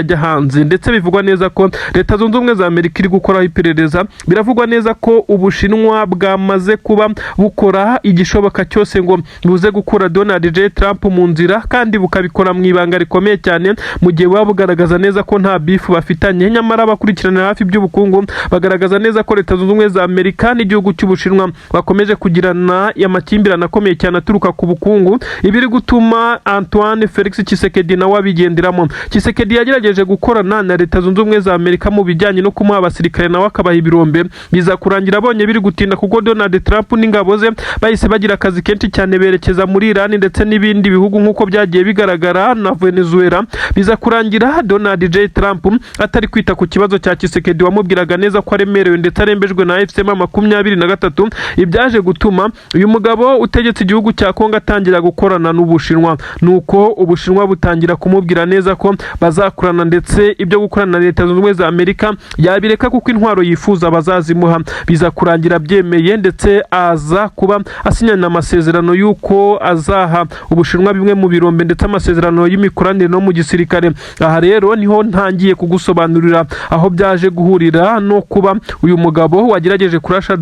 A: ajya hanze, ndetse bivugwa neza ko Leta Zunze Ubumwe za Amerika iri gukoraho iperereza. Biravugwa neza ko Ubushinwa bwamaze kuba bukora igishoboka cyose ngo buze gukura Donald J Trump mu nzira, kandi bukabikora mu ibanga rikomeye cyane, mu gihe buba bugaragaza neza ko nta beef bafitanye. Nyamara abakurikiranira hafi iby'ubukungu bagaragaza neza ko Leta Zunze Ubumwe za Amerika n'igihugu cy'Ubushinwa bakomeje kugirana amakimbirane akomeye cyane aturuka ku bukungu, ibiri gutuma Antoine Felix Tshisekedi nawe abigenderamo. Tshisekedi yagerageje gukorana na Leta Zunze Ubumwe za Amerika mu bijyanye no kumuha abasirikare, nawe akabaha ibirombe, biza kurangira abonye biri gutinda kuko Donald Trump n'ingabo ze bahise bagira akazi kenshi cyane, berekeza muri Iran ndetse n'ibindi bihugu nk'uko byagiye bigaragara na Venezuela. Biza kurangira Donald J Trump atari kwita ku kibazo cya Tshisekedi wamubwiraga neza ko aremerewe ndetse arembejwe na AFC M23. Ibyaje gutuma uyu mugabo utegetse igihugu cya Kongo atangira gukorana n'Ubushinwa, nuko Ubushinwa butangira kumubwira neza ko bazakorana, ndetse ibyo gukorana na Leta Zunze Ubumwe za Amerika yabireka kuko intwaro yifuza bazazimuha. Biza kurangira byemeye, ndetse aza kuba asinyana amasezerano y'uko azaha Ubushinwa bimwe mu birombe ndetse amasezerano y'imikoranire no mu gisirikare. Aha rero niho ntangiye kugusobanurira aho byaje guhurira no kuba uyu mugabo wagerageje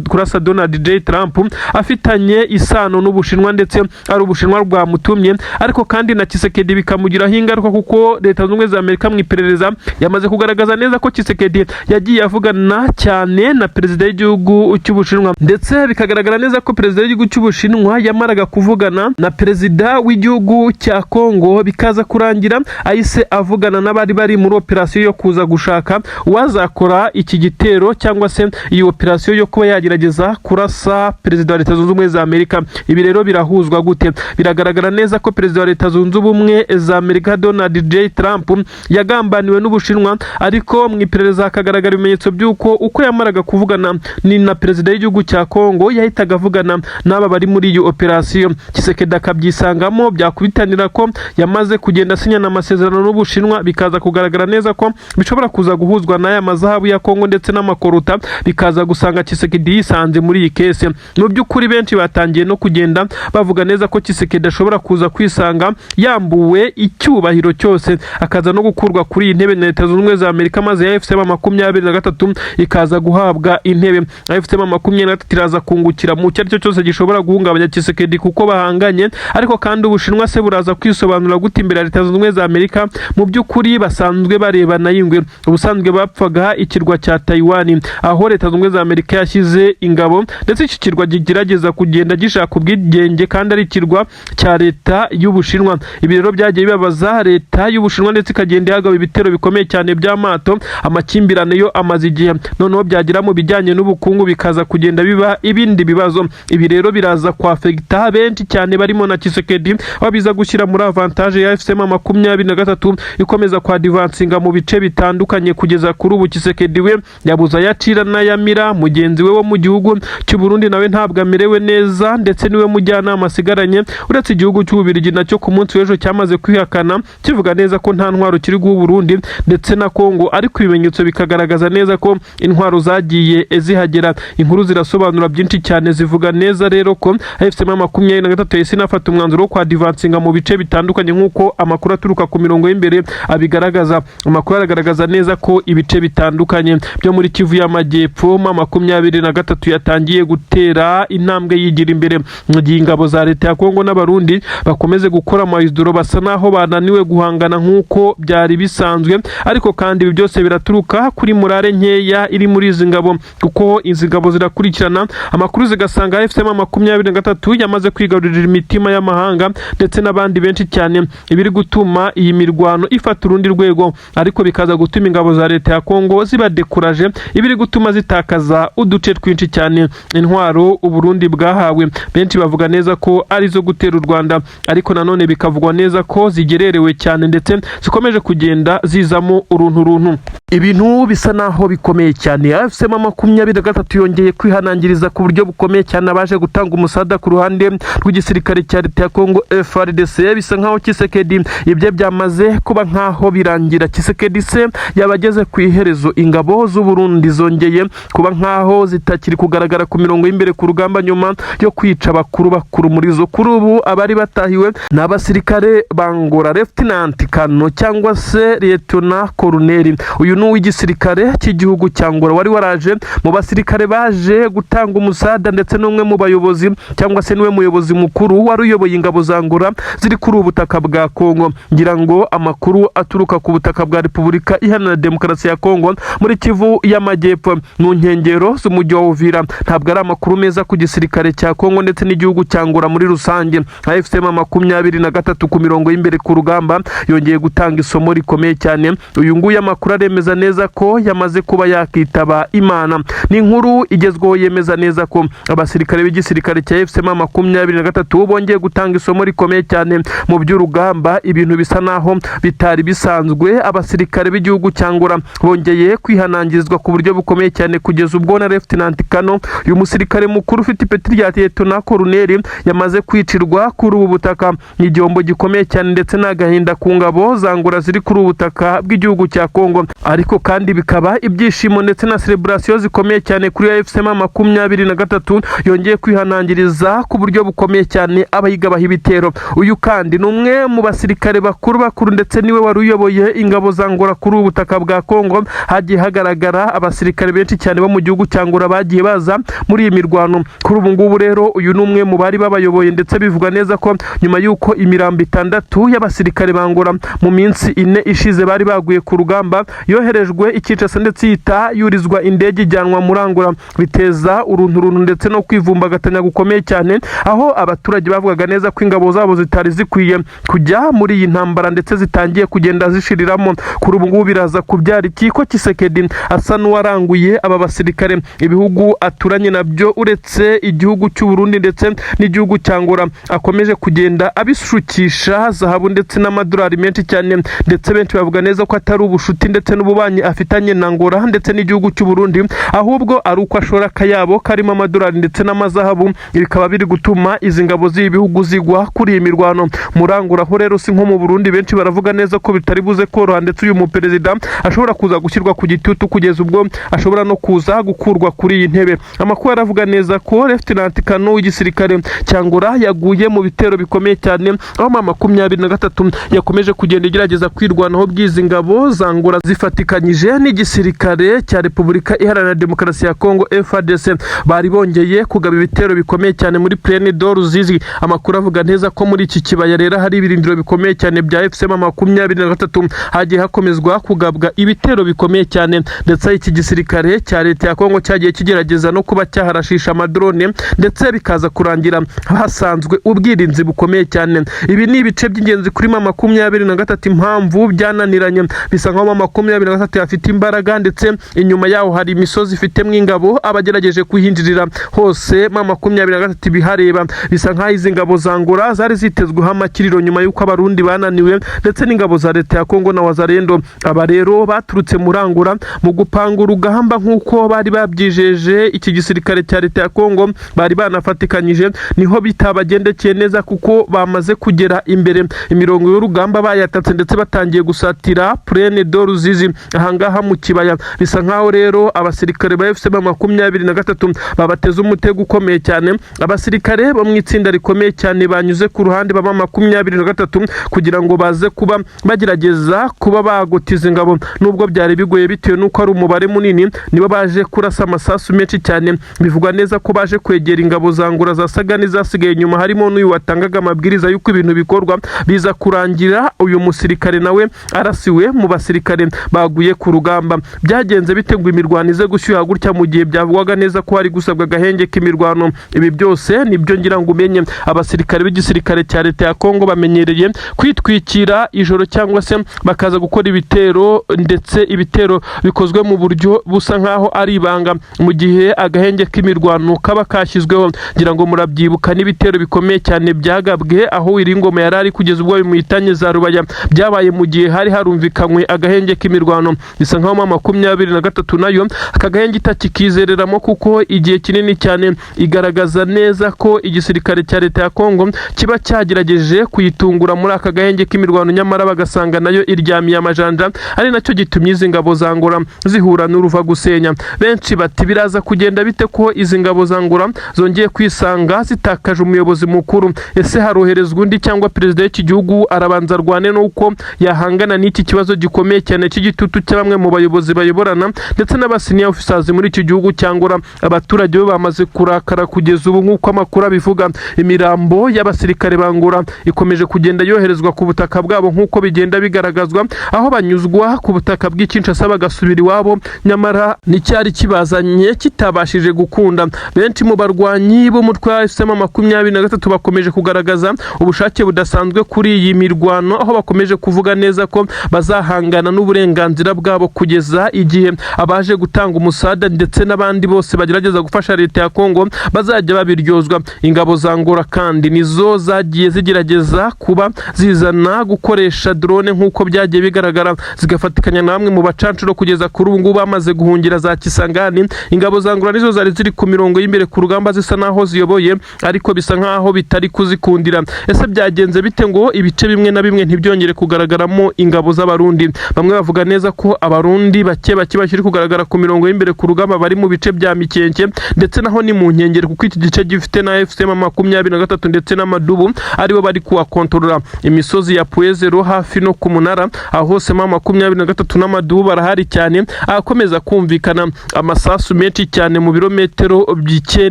A: kurasa Donald J Trump afitanye isano n'Ubushinwa, ndetse ari Ubushinwa bwamutumye, ariko kandi na Tshisekedi bikamugiraho ingaruka kuko Leta Zunze Ubumwe za Amerika mu iperereza yamaze kugaragaza neza ko Tshisekedi yagiye avugana cyane na perezida w'igihugu cy'Ubushinwa, ndetse bikagaragara neza ko perezida w'igihugu cy'Ubushinwa yamaraga kuvugana na perezida w'igihugu cya Kongo, bikaza kurangira ahise avugana n'abari bari muri operasiyo yo kuza gushaka uwazakora iki gitero cyangwa se iyi operasiyo yo kuba yagerageza kurasa perezida wa Leta Zunze Ubumwe za Amerika. Ibi rero birahuzwa gute? Biragaragara neza ko perezida wa Leta Zunze Ubumwe za Amerika Donald J Trump yagambaniwe n'Ubushinwa, ariko mu iperereza hakagaragara ibimenyetso by'uko uko yamaraga kuvugana ni na perezida w'igihugu cya Kongo yahitaga avugana n'aba bari muri iyi operasiyo, Tshisekedi akabyisangamo, byakubitanira ko yamaze kugenda asinyana amasezerano n'Ubushinwa, bikaza kugaragara neza ko bishobora kuza guhuzwa n'aya mazahabu ya Kongo ndetse n'amakoruta, bikaza gusanga Tshisekedi yisanze muri iyi case. Mu by'ukuri benshi batangiye no kugenda bavuga neza ko Tshisekedi ashobora kuza kwisanga yambuwe icyubahiro cyose, akaza no gukurwa kuri iyi ntebe na Leta Zunze Ubumwe za Amerika, maze ya AFC M23 ikaza guhabwa intebe. AFC M23 iraza kungukira mu cyo ari cyo cyose gishobora guhungabanya Tshisekedi kuko bahanganye. Ariko kandi Ubushinwa se buraza kwisobanura gute imbere ya Leta Zunze Ubumwe za Amerika? Mu by'ukuri basanzwe barebana y'ingwe, ubusanzwe bapfaga ikirwa cya Taiwan, aho Leta Zunze Ubumwe za Amerika yashyize ingabo, ndetse iki kirwa kigerageza kugenda gishaka ubwigenge kandi ari ikirwa cya leta y'Ubushinwa. Ibi rero byagiye bibabaza leta y'Ubushinwa, ndetse ikagenda ihagaba ibitero bikomeye cyane by'amato. Amakimbirane yo amaze igihe, noneho byagera mu bijyanye n'ubukungu bikaza kugenda biba ibindi bibazo. Ibi rero biraza kwafekita benshi cyane barimo na Tshisekedi, aho biza gushyira muri avantage ya AFC M23 ikomeza kwadivansinga mu bice bitandukanye. Kugeza kuri ubu Tshisekedi we yabuze ayacira n'ayamira. Mugenzi we wo mu gihugu cy'u Burundi nawe ntabwo amerewe neza, ndetse niwe mujyanama asigaranye, uretse igihugu cy'Ububirigi nacyo ku munsi w'ejo cyamaze kwihakana kivuga neza ko nta ntwaro kiri guha Burundi ndetse na Kongo, ariko ibimenyetso bikagaragaza neza ko intwaro zagiye zihagera. Inkuru zirasobanura byinshi cyane, zivuga neza rero ko AFC M23 yahise inafata umwanzuro wo kwadivansinga mu bice bitandukanye, nk'uko amakuru aturuka ku mirongo y'imbere abigaragaza. Amakuru aragaragaza neza ko ibice bitandukanye byo muri Kivu y'Amajyepfo M23 yatangiye gutera intambwe yigira imbere, mu gihe ingabo za leta ya Kongo n'Abarundi bakomeze gukora amayidoro basa. naho bananiwe guhangana nk'uko byari bisanzwe. Ariko kandi ibi byose biraturuka kuri morale nkeya iri muri izi ngabo, kuko izi ngabo zirakurikirana amakuru zigasanga AFC M23 yamaze kwigarurira imitima y'amahanga ndetse n'abandi benshi cyane, ibiri gutuma iyi mirwano ifata urundi rwego, ariko bikaza gutuma ingabo za leta ya Kongo ziba découragé, ibiri gutuma zitakaza uduce twinshi cyane. Intwaro Uburundi bwahawe, benshi bavuga neza ko ari zo gutera u Rwanda, ariko nanone bikavugwa neza ko zigererewe cyane ndetse zikomeje kugenda zizamo uruntu runtu. Ibintu bisa naho bikomeye cyane. AFC M23 yongeye kwihanangiriza ku buryo bukomeye cyane abaje gutanga umusada ku ruhande rw'igisirikare cya leta ya Kongo FARDC. Bisa nkaho Tshisekedi ibye byamaze kuba nkaho birangira. Tshisekedi se yabageze ku iherezo. Ingabo z'u Burundi zongeye kuba nkaho zitakiri kugaragara ku mirongo y'imbere ku rugamba nyuma yo kwica abakuru bakuru muri zo. Kuri ubu abari batahiwe ni abasirikare b'Angola, Lieutenant Kano cyangwa se Lieutenant Colonel. Uyu ni uw'igisirikare cy'igihugu cya Angola wari waraje mu basirikare baje gutanga umusada, ndetse n'umwe mu bayobozi cyangwa se niwe muyobozi mukuru wari uyoboye ingabo za Angola ziri kuri ubu butaka bwa Kongo. Ngira ngo amakuru aturuka ku butaka bwa Repubulika Iharanira Demokarasi ya Kongo muri Kivu y'Amajyepfo mu nkengero z'umujyi wa Uvira ntabwo ari amakuru meza ku gisirikare cya Kongo ndetse n'igihugu cya Angola muri rusange. AFC M23 ku mirongo y'imbere ku rugamba yongeye gutanga isomo rikomeye cyane. Uyu nguyu amakuru aremeza neza ko yamaze kuba yakitaba Imana. Ni inkuru igezweho yemeza neza ko abasirikare b'igisirikare cya AFC M23 bongeye gutanga isomo rikomeye cyane mu by'urugamba. Ibintu bisa naho bitari bisanzwe. Abasirikare b'igihugu cya Angola bongeye kwihanangirizwa ku buryo bukomeye cyane, kugeza ubwo na Lieutenant Kano, uyu musirikare mukuru ufite ipeti rya Lieutenant Colonel, yamaze kwicirwa kuri ubu butaka. Ni igihombo gikomeye cyane ndetse n'agahinda ku ngabo za Angola ziri kuri ubu butaka bw'igihugu cya Kongo, ariko kandi bikaba ibyishimo ndetse na celebration zikomeye cyane kuri AFC M23 yongeye kwihanangiriza ku buryo bukomeye cyane abayigabaho ibitero. Uyu kandi ni umwe mu basirikare bakuru bakuru, ndetse niwe wari uyoboye ingabo za Angola kuri ubu butaka bwa Kongo. Hagiye hagaragara abasirikare benshi cyane bo mu gihugu cya Angola bagiye baza muri iyi mirwano. Kuri ubu ngubu rero uyu ni umwe mu bari babayoboye, ndetse bivugwa neza ko nyuma y'uko imirambo 6 y'abasirikare ba Angola mu minsi 4 ishize bari baguye ku rugamba yoherejwe i Kinshasa, ndetse ihita yurizwa indege ijyanwa muri Angola, biteza urunturuntu ndetse no kwivumbagatanya gukomeye cyane, aho abaturage bavugaga neza ko ingabo zabo zitari zikwiye kujya muri iyi ntambara ndetse zitangiye kugenda zishiriramo. Kuri ubu ngubu biraza kubyara iki, ko Tshisekedi asa n'uwaranguye aba basirikare? Ibihugu aturanye nabyo, uretse igihugu cy'u Burundi ndetse n'igihugu cya Angola, akomeje kugenda abishukisha zahabu ndetse n'amadolari menshi cyane, ndetse benshi bavuga neza ko atari ubushuti ndetse n'ububanyi afitanye na Angola ndetse n'igihugu cy'u Burundi, ahubwo ari uko ashora akayabo karimo amadolari ndetse n'amazahabu. Bikaba biri gutuma izi ngabo z'ibi bihugu zigwa kuri iyi mirwano. Muri Angola ho rero si nko mu Burundi, benshi baravuga neza ko bitari buze koroha, ndetse uyu muperezida ashobora kuza gushyirwa ku gitutu kugeza ubwo ashobora no kuza gukurwa kuri iyi ntebe. Amakuru aravuga neza ko Lieutenant Kano w'igisirikare cya Angola yaguye mu bitero bikomeye cyane, aho M23 yakomeje kugenda igerageza kwirwanaho bw'izi ngabo za Angola zifatikanyije n'igisirikare cya Repubulika Iharanira Demokarasi ya Kongo FARDC. Bari bongeye kugaba ibitero bikomeye cyane muri Plaine de Ruzizi. Amakuru avuga neza ko muri iki kibaya rero hari ibirindiro bikomeye cyane bya AFC M23. Hagiye hakomezwa kugabwa ibitero bikomeye cyane, ndetse iki gisirikare cya leta ya Kongo cyagiye kigerageza no kuba cyaharashisha amadrone, ndetse bikaza kurangira hasanzwe ubwirinzi bukomeye cyane. Ibi ni ibice by'ingenzi kuri M23. Impamvu byananiranye, bisa nkaho M23 afite imbaraga, ndetse inyuma yaho hari imisozi ifitemo ingabo. Abagerageje kuhinjirira hose M23 bihareba. Bisa nkaho izi ngabo za Angola zari zitezweho amakiriro nyuma y'uko Abarundi bananiwe ndetse n'ingabo za leta ya Kongo na Wazalendo. Aba rero baturutse muri Angola mu gupanga urugamba nk'uko bari babyijeje iki gisirikare cya leta ya Kongo bari banafatikanyije. Niho bitabagendekeye neza, kuko bamaze kugera imbere imirongo y'urugamba bayatatse, ndetse batangiye gusatira Plaine de Ruzizi ahangaha mu kibaya. Bisa nkaho rero abasirikare ba AFC M23 babateze umutego ukomeye cyane. Abasirikare bo mu itsinda rikomeye cyane banyuze ku ruhande baba 23 kugira ngo baze kuba bagerageza kuba bagotiza ingabo, nubwo byari bigoye bitewe n'uko ari umubare munini, nibo baje kurasa amasasu menshi cyane. Bivugwa neza ko baje kwegera ingabo za Angola zasaga n'izasigaye inyuma, harimo n'uyu watangaga amabwiriza y'uko ibintu bikorwa. Biza kurangira uyu musirikare nawe arasiwe mu basirikare baguye ku rugamba. Byagenze bite ngo imirwano ize gushyuha gutya, mu gihe byavugwaga neza ko hari gusabwa agahenge k'imirwano? Ibi byose nibyo ngira ngo umenye. Abasirikare b'igisirikare cya leta ya Kongo bamenyereye kwitwikira ijoro cyangwa se bakaza gukora ibitero, ndetse ibitero bikozwe mu buryo busa nkaho ari ibanga, mu gihe agahenge k'imirwano kaba kashyizweho. Ngira ngo murabyibuka n'ibitero bikomeye cyane byagabwe aho Wiringoma yari ari kugeza ubwo bimuhitanye za Rubaya, byabaye mu gihe hari harumvikanywe agahenge k'imirwano. Bisa nkaho M23 nayo aka gahenge itakikizereramo, kuko igihe kinini cyane igaragaza neza ko igisirikare cya leta ya Kongo kiba cyagerageje kuyitungura muri aka gahenge k'imirwano, nyamara bagasanga nayo iryamiye amajanja, ari nacyo gitumye izi ngabo za Angola zihura n'uruva gusenya. Benshi bati: "Biraza kugenda bite ko izi ngabo za Angola zongeye kwisanga zitakaje umuyobozi mukuru? Ese haroherezwa undi, cyangwa perezida w'iki gihugu arabanza arwane n'uko yahangana n'iki kibazo gikomeye cyane cy'igitutu cya bamwe mu bayobozi bayoborana ndetse n'aba senior officers muri iki gihugu cya Angola?" Abaturage bo bamaze kurakara kugeza ubu, nk'uko amakuru abivuga. Imirambo y'abasirikare ba Angola ikomeje kugenda yoherezwa ku butaka bwabo, nk'uko bigenda bigaragazwa, aho banyuzwa ku butaka bw'i Kinshasa bagasubira iwabo, nyamara n'icyari kibazanye kitabashije gukunda. Benshi mu barwanyi b'umutwe wa AFC M23 bakomeje kugaragaza ubushake budasanzwe kuri iyi mirwano, aho bakomeje kuvuga neza ko bazahangana n'uburenganzira bwabo kugeza igihe abaje gutanga umusada ndetse n'abandi bose bagerageza gufasha leta ya Kongo bazajya babiryozwa. Ingabo za Angola kandi nizo zagiye zigerageza kuba zizana gukoresha drone, nk'uko byagiye bigaragara, zigafatikanya na bamwe mu bacancuro kugeza kuri ubu ngubu bamaze guhungira za Kisangani. Ingabo za Angola nizo zari ziri ku mirongo y'imbere ku rugamba, zisa naho ziyoboye, ariko bisa nkaho bitari kuzikundira. Ese byagenze bite ngo ibice bimwe na bimwe ntibyongere kugaragaramo ingabo z'Abarundi? Bamwe bavuga neza ko Abarundi bake bake bakiri kugaragara ku mirongo y'imbere ku rugamba bari mu bice bya Mikenke, ndetse naho ni mu nkengero, kuko iki gice gifite na AFC M23 ndetse n'amadubu aribo bari kuhakontorora. Imisozi ya Pwezero hafi no ku munara, aho hose M23 n'amadubu barahari cyane, akomeza kumvikana amasasu menshi cyane mu birometero bike.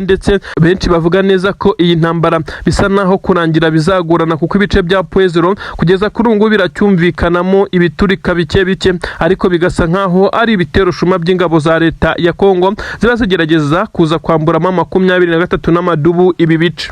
A: Ndetse benshi bavuga neza ko iyi ntambara bisa naho kurangira bizagorana, kuko ibice bya Pwezero kugeza kuri ubu ngubu biracyumvikanamo ibiturika bike bike, ariko bigasa nkaho ari ibitero shuma by'ingabo za leta ya Kongo ziba zigerageza kuza kwamburamo M23 n'amadubu ibi bice.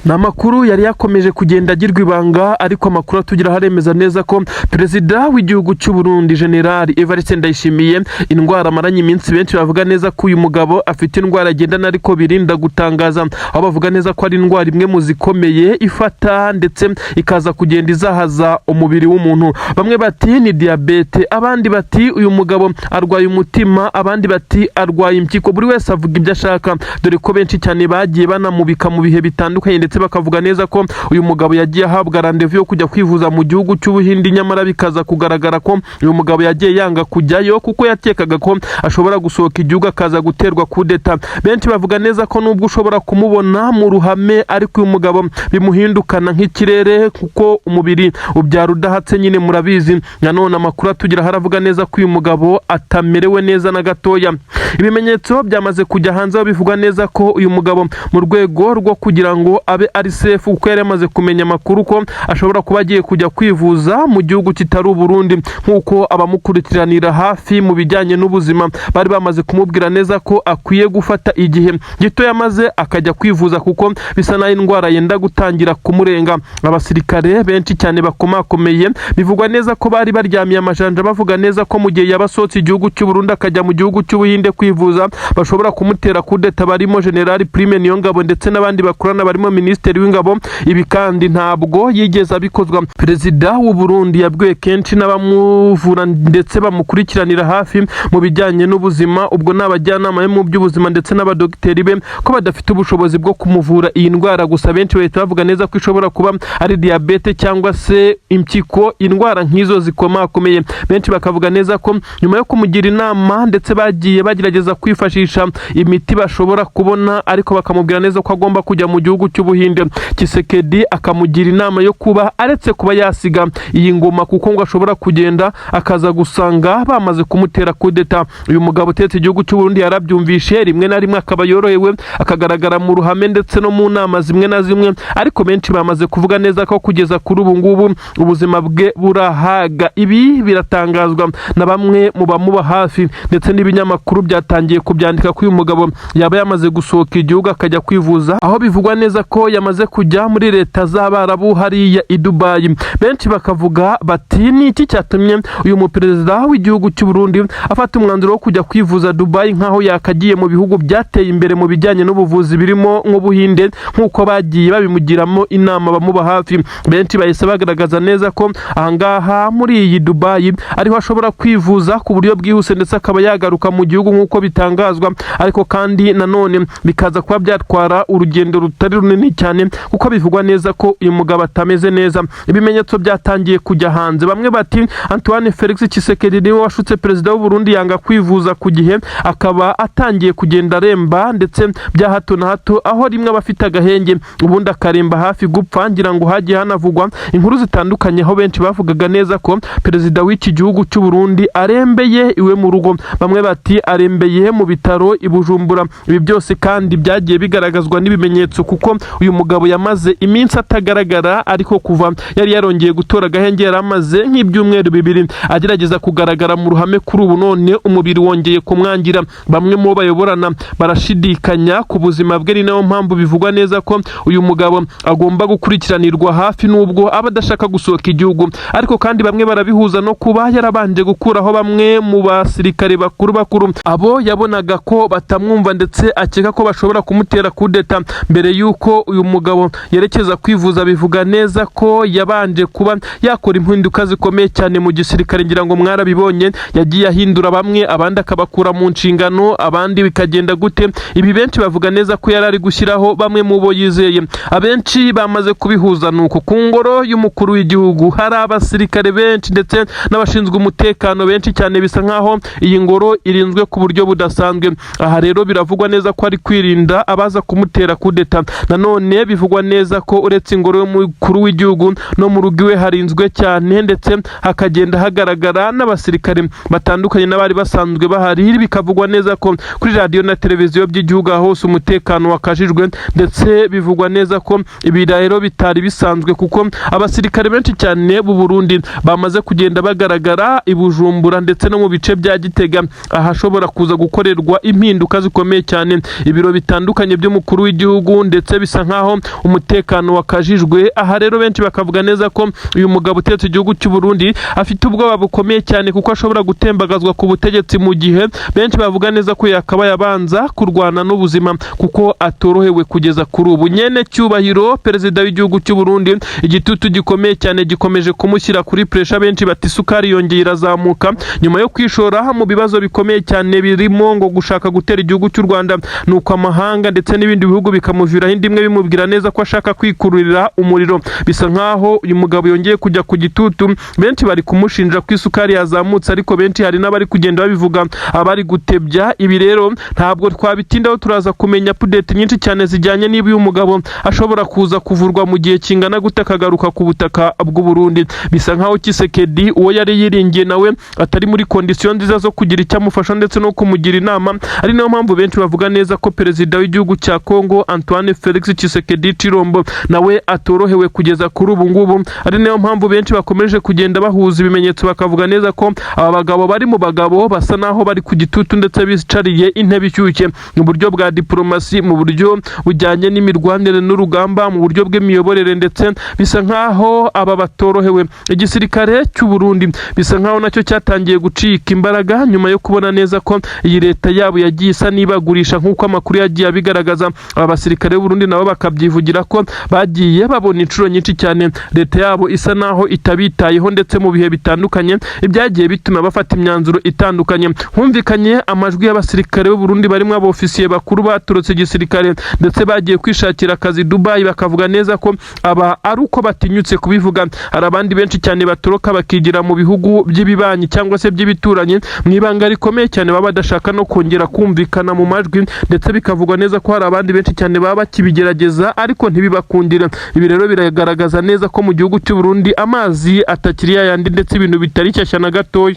A: Ni amakuru yari yakomeje kugenda agirwa ibanga, ariko amakuru atugeraho aremeza neza ko perezida w'igihugu cy'u Burundi, General Evariste Ndayishimiye, indwara amaranye iminsi, benshi bavuga neza ko uyu mugabo afite indwara agendana ariko birinda gutangaza, aho bavuga neza ko ari indwara imwe mu zikomeye ifata ndetse ikaza kugenda izahaza umubiri w'umuntu. Bamwe bati ni diyabete, abandi bati uyu mugabo arwaye umutima, abandi bati arwaye impyiko. Buri wese avuga ibyo ashaka, dore ko benshi cyane bagiye banamubika mu bihe bitandukanye, ndetse bakavuga neza ko uyu mugabo yagiye ahabwa rendez-vous yo kujya kwivuza mu gihugu cy'Ubuhindi, nyamara bikaza kugaragara ko uyu mugabo yagiye yanga kujyayo kuko yakekaga ko ashobora gusohoka igihugu akaza guterwa kudeta. Benshi bavuga neza ko nubwo ushobora kumubona mu ruhame, ariko uyu mugabo bimuhindukana nk'ikirere, kuko umubiri ubyara udahatse nyine, murabizi. Nanone amakuru atugeraho aravuga neza ko uyu mugabo atamerewe neza na gatoya. Ibimenyetso byamaze kujya hanze, aho bivugwa neza ko uyu mugabo, mu rwego rwo kugira ngo abe ari safe, kuko yari yamaze kumenya amakuru ko ashobora kuba agiye kujya kwivuza mu gihugu kitari Uburundi, nk'uko abamukurikiranira hafi mu bijyanye n'ubuzima bari bamaze kumubwira neza ko akwiye gufata igihe gito yamaze akajya kwivuza, kuko bisa naho indwara yenda gutangira kumurenga. Abasirikare benshi cyane bakomakomeye bivugwa neza ko bari baryamiye amajanja, bavuga neza ko mu gihe yaba asohotse igihugu cy'u Burundi akajya mu gihugu cy'Ubuhinde kwivuza, bashobora kumutera kudeta, barimo General Prime Niyongabo ndetse n'abandi bakorana barimo Minisitiri w'Ingabo. Ibi kandi ntabwo yigeze abikozwa. Perezida w'u Burundi yabwiwe kenshi n'abamuvura ndetse bamukurikiranira hafi mu bijyanye n'ubuzima, ubwo ni abajyanama be mu by'ubuzima ndetse n'abadogiteri be, ko badafite ubushobozi bwo kumuvura iyi ndwara. Gusa benshi bahita bavuga neza ko ishobora kuba ari diyabete cyangwa se impyiko, indwara nk'izo zikomakomeye. Benshi bakavuga neza ko nyuma yo kumugira inama, ndetse bagiye bagerageza kwifashisha imiti bashobora kubona, ariko bakamubwira neza ko agomba kujya mu gihugu cy'Ubuhinde. cy'Ubuhinde. Tshisekedi akamugira inama yo kuba aretse kuba yasiga iyi ngoma, kuko ngo ashobora kugenda akaza gusanga bamaze kumutera kudeta. Uyu mugabo utetse igihugu cy'u Burundi yarabyumvishe, rimwe na rimwe akaba yorohewe, akagaragara mu ruhame ndetse no mu nama zimwe na zimwe, ariko benshi bamaze kuvuga neza ko kugeza kuri ubu ngubu ubuzima bwe burahaga. Ibi biratangazwa na bamwe mu bamuba hafi, ndetse n'ibinyamakuru byatangiye kubyandika ko uyu mugabo yaba yamaze gusohoka igihugu akajya kwivuza, aho bivugwa neza ko yamaze kujya muri Leta z'Abarabu hariya i Dubayi. Benshi bakavuga bati: "Ni iki cyatumye uyu muperezida w'igihugu cy'u Burundi afata umwanzuro wo kujya kwivuza Dubayi, nk'aho yakagiye mu bihugu byateye imbere mu bijyanye n'ubuvuzi birimo nk'Ubuhinde, nk'uko bagiye babimugiramo inama bamuba hafi?" Benshi bahise bagaragaza neza ko ahangaha muri iyi Dubayi ariho ashobora kwivuza ku buryo bwihuse, ndetse akaba yagaruka mu gihugu nk'uko bitangazwa, ariko kandi nanone bikaza kuba byatwara urugendo rutari runini cyane, kuko bivugwa neza ko uyu mugabo atameze neza. Ibimenyetso byatangiye kujya hanze. Bamwe bati: "Antoine Felix Tshisekedi niwe washutse perezida w'u Burundi yanga kwivuza ku gihe, akaba atangiye kugenda aremba ndetse bya hato na hato, aho rimwe aba afite agahenge ubundi akaremba hafi gupfa." Ngira ngo hagiye hanavugwa inkuru zitandukanye, aho benshi bavugaga neza ko perezida w'iki gihugu cy'u Burundi arembeye iwe mu rugo. Bamwe bati: "Arembeye mu bitaro i Bujumbura." Ibi byose kandi byagiye bigaragazwa n'ibimenyetso, kuko uyu mugabo yamaze iminsi atagaragara, ariko kuva yari yarongeye gutora agahenge yari amaze nk'ibyumweru 2 agerageza kugaragara mu ruhame. Kuri ubu none umubiri wongeye kumwangira, bamwe mu bo bayoborana barashidikanya ku buzima bwe. Ni nayo mpamvu bivugwa neza ko uyu mugabo agomba gukurikiranirwa hafi, nubwo aba adashaka gusohoka igihugu. Ariko kandi bamwe barabihuza no kuba yarabanje gukuraho bamwe mu basirikare bakuru bakuru, abo yabonaga ko batamwumva ndetse akeka ko bashobora kumutera kudeta. Mbere y'uko uyu mugabo yerekeza kwivuza, bivuga neza ko yabanje kuba yakora impinduka zikomeye cyane mu gisirikare. Ngira ngo mwarabibonye, yagiye ahindura bamwe, abandi akabakura mu nshingano, abandi bikagenda gute. Ibi benshi bavuga neza ko yari ari gushyiraho bamwe mu bo yizeye. Abenshi bamaze kubihuza nuko ku ngoro y'umukuru w'igihugu hari abasirikare benshi ndetse n'abashinzwe umutekano benshi cyane, bisa nkaho iyi ngoro irinzwe ku buryo budasanzwe. Aha rero biravugwa neza ko ari kwirinda abaza kumutera kudeta. Nanone bivugwa neza ko uretse ingoro y'umukuru w'igihugu, no mu rugo iwe harinzwe cyane, ndetse hakagenda hagaragara n'abasirikare batandukanye n'abari basanzwe bahari. Bikavugwa neza ko kuri radiyo na televiziyo by'igihugu hose umutekano wakajijwe, ndetse bivugwa neza ko ibi rero bitari bisanzwe, kuko abasirikare benshi cyane b'u Burundi bamaze kugenda bagaragara i Bujumbura ndetse no mu bice bya Gitega, ahashobora kuza gukorerwa impinduka zikomeye cyane, ibiro bitandukanye by'umukuru w'igihugu, ndetse bisa nkaho umutekano wakajijwe. Aha rero benshi bakavuga neza ko uyu mugabo utetse igihugu cy'u Burundi afite ubwoba bukomeye cyane, kuko ashobora gutembagazwa ku butegetsi, mu gihe benshi bavuga neza ko yakabaye abanza kurwana n'ubuzima, kuko atorohewe kugeza kuri ubu. Nyene cyubahiro perezida w'igihugu cy'u Burundi, igitutu gikomeye cyane gikomeje kumushyira kuri pressure. Benshi bati: "Isukari yongeye irazamuka nyuma yo kwishora mu bibazo bikomeye cyane birimo ngo gushaka gutera igihugu cy'u Rwanda, nuko amahanga ndetse n'ibindi bihugu bikamuviraho indi imwe bimubwira neza ko ashaka kwikururira umuriro." Bisa nkaho uyu mugabo yongeye kujya ku gitutu. Benshi bari kumushinja ko isukari yazamutse, ariko benshi hari n'abari kugenda babivuga abari gutebya. Ibi rero ntabwo twabitindaho, turaza kumenya update nyinshi cyane zijyanye niba uyu mugabo ashobora kuza kuvurwa mu gihe kingana gute, akagaruka ku butaka bw'u Burundi. Bisa nkaho Tshisekedi, uwo yari yiringiye, nawe atari muri condition nziza zo kugira icyo amufasha ndetse no kumugira inama, ari nayo mpamvu benshi bavuga neza ko perezida w'igihugu cya Congo Antoine Felix Tshisekedi Tshilombo nawe atorohewe kugeza kuri ubu ngubu, ari nayo mpamvu benshi bakomeje kugenda bahuza ibimenyetso, bakavuga neza ko aba bagabo bari mu bagabo basa naho bari ku gitutu ndetse bicariye intebe ishyushye mu buryo bwa diplomasi, mu buryo bujyanye n'imirwanire n'urugamba, mu buryo bw'imiyoborere, ndetse bisa nkaho aba batorohewe. Igisirikare cy'u Burundi bisa nkaho nacyo cyatangiye gucika imbaraga nyuma yo kubona neza ko iyi leta yabo yagiye isa n'ibagurisha, nk'uko amakuru yagiye abigaragaza. Aba basirikare b'u Burundi nabo bakabyivugira ko bagiye babona inshuro nyinshi cyane leta yabo isa naho itabitayeho, ndetse mu bihe bitandukanye ibyagiye bituma bafata imyanzuro itandukanye. Humvikanye amajwi y'abasirikare b'u Burundi barimo abofisiye bakuru baturutse igisirikare ndetse bagiye kwishakira akazi Dubai, bakavuga neza ko aba ari uko batinyutse kubivuga. Hari abandi benshi cyane batoroka bakigira mu bihugu by'ibibanyi cyangwa se by'ibituranyi mu ibanga rikomeye cyane, baba badashaka no kongera kumvikana mu majwi, ndetse bikavugwa neza ko hari abandi benshi cyane baba bakibigerageza. kugerageza ariko ntibibakundire. Ibi rero biragaragaza neza ko mu gihugu cy'u Burundi amazi atakiri yayandi, ndetse ibintu bitari shyashya na gatoya.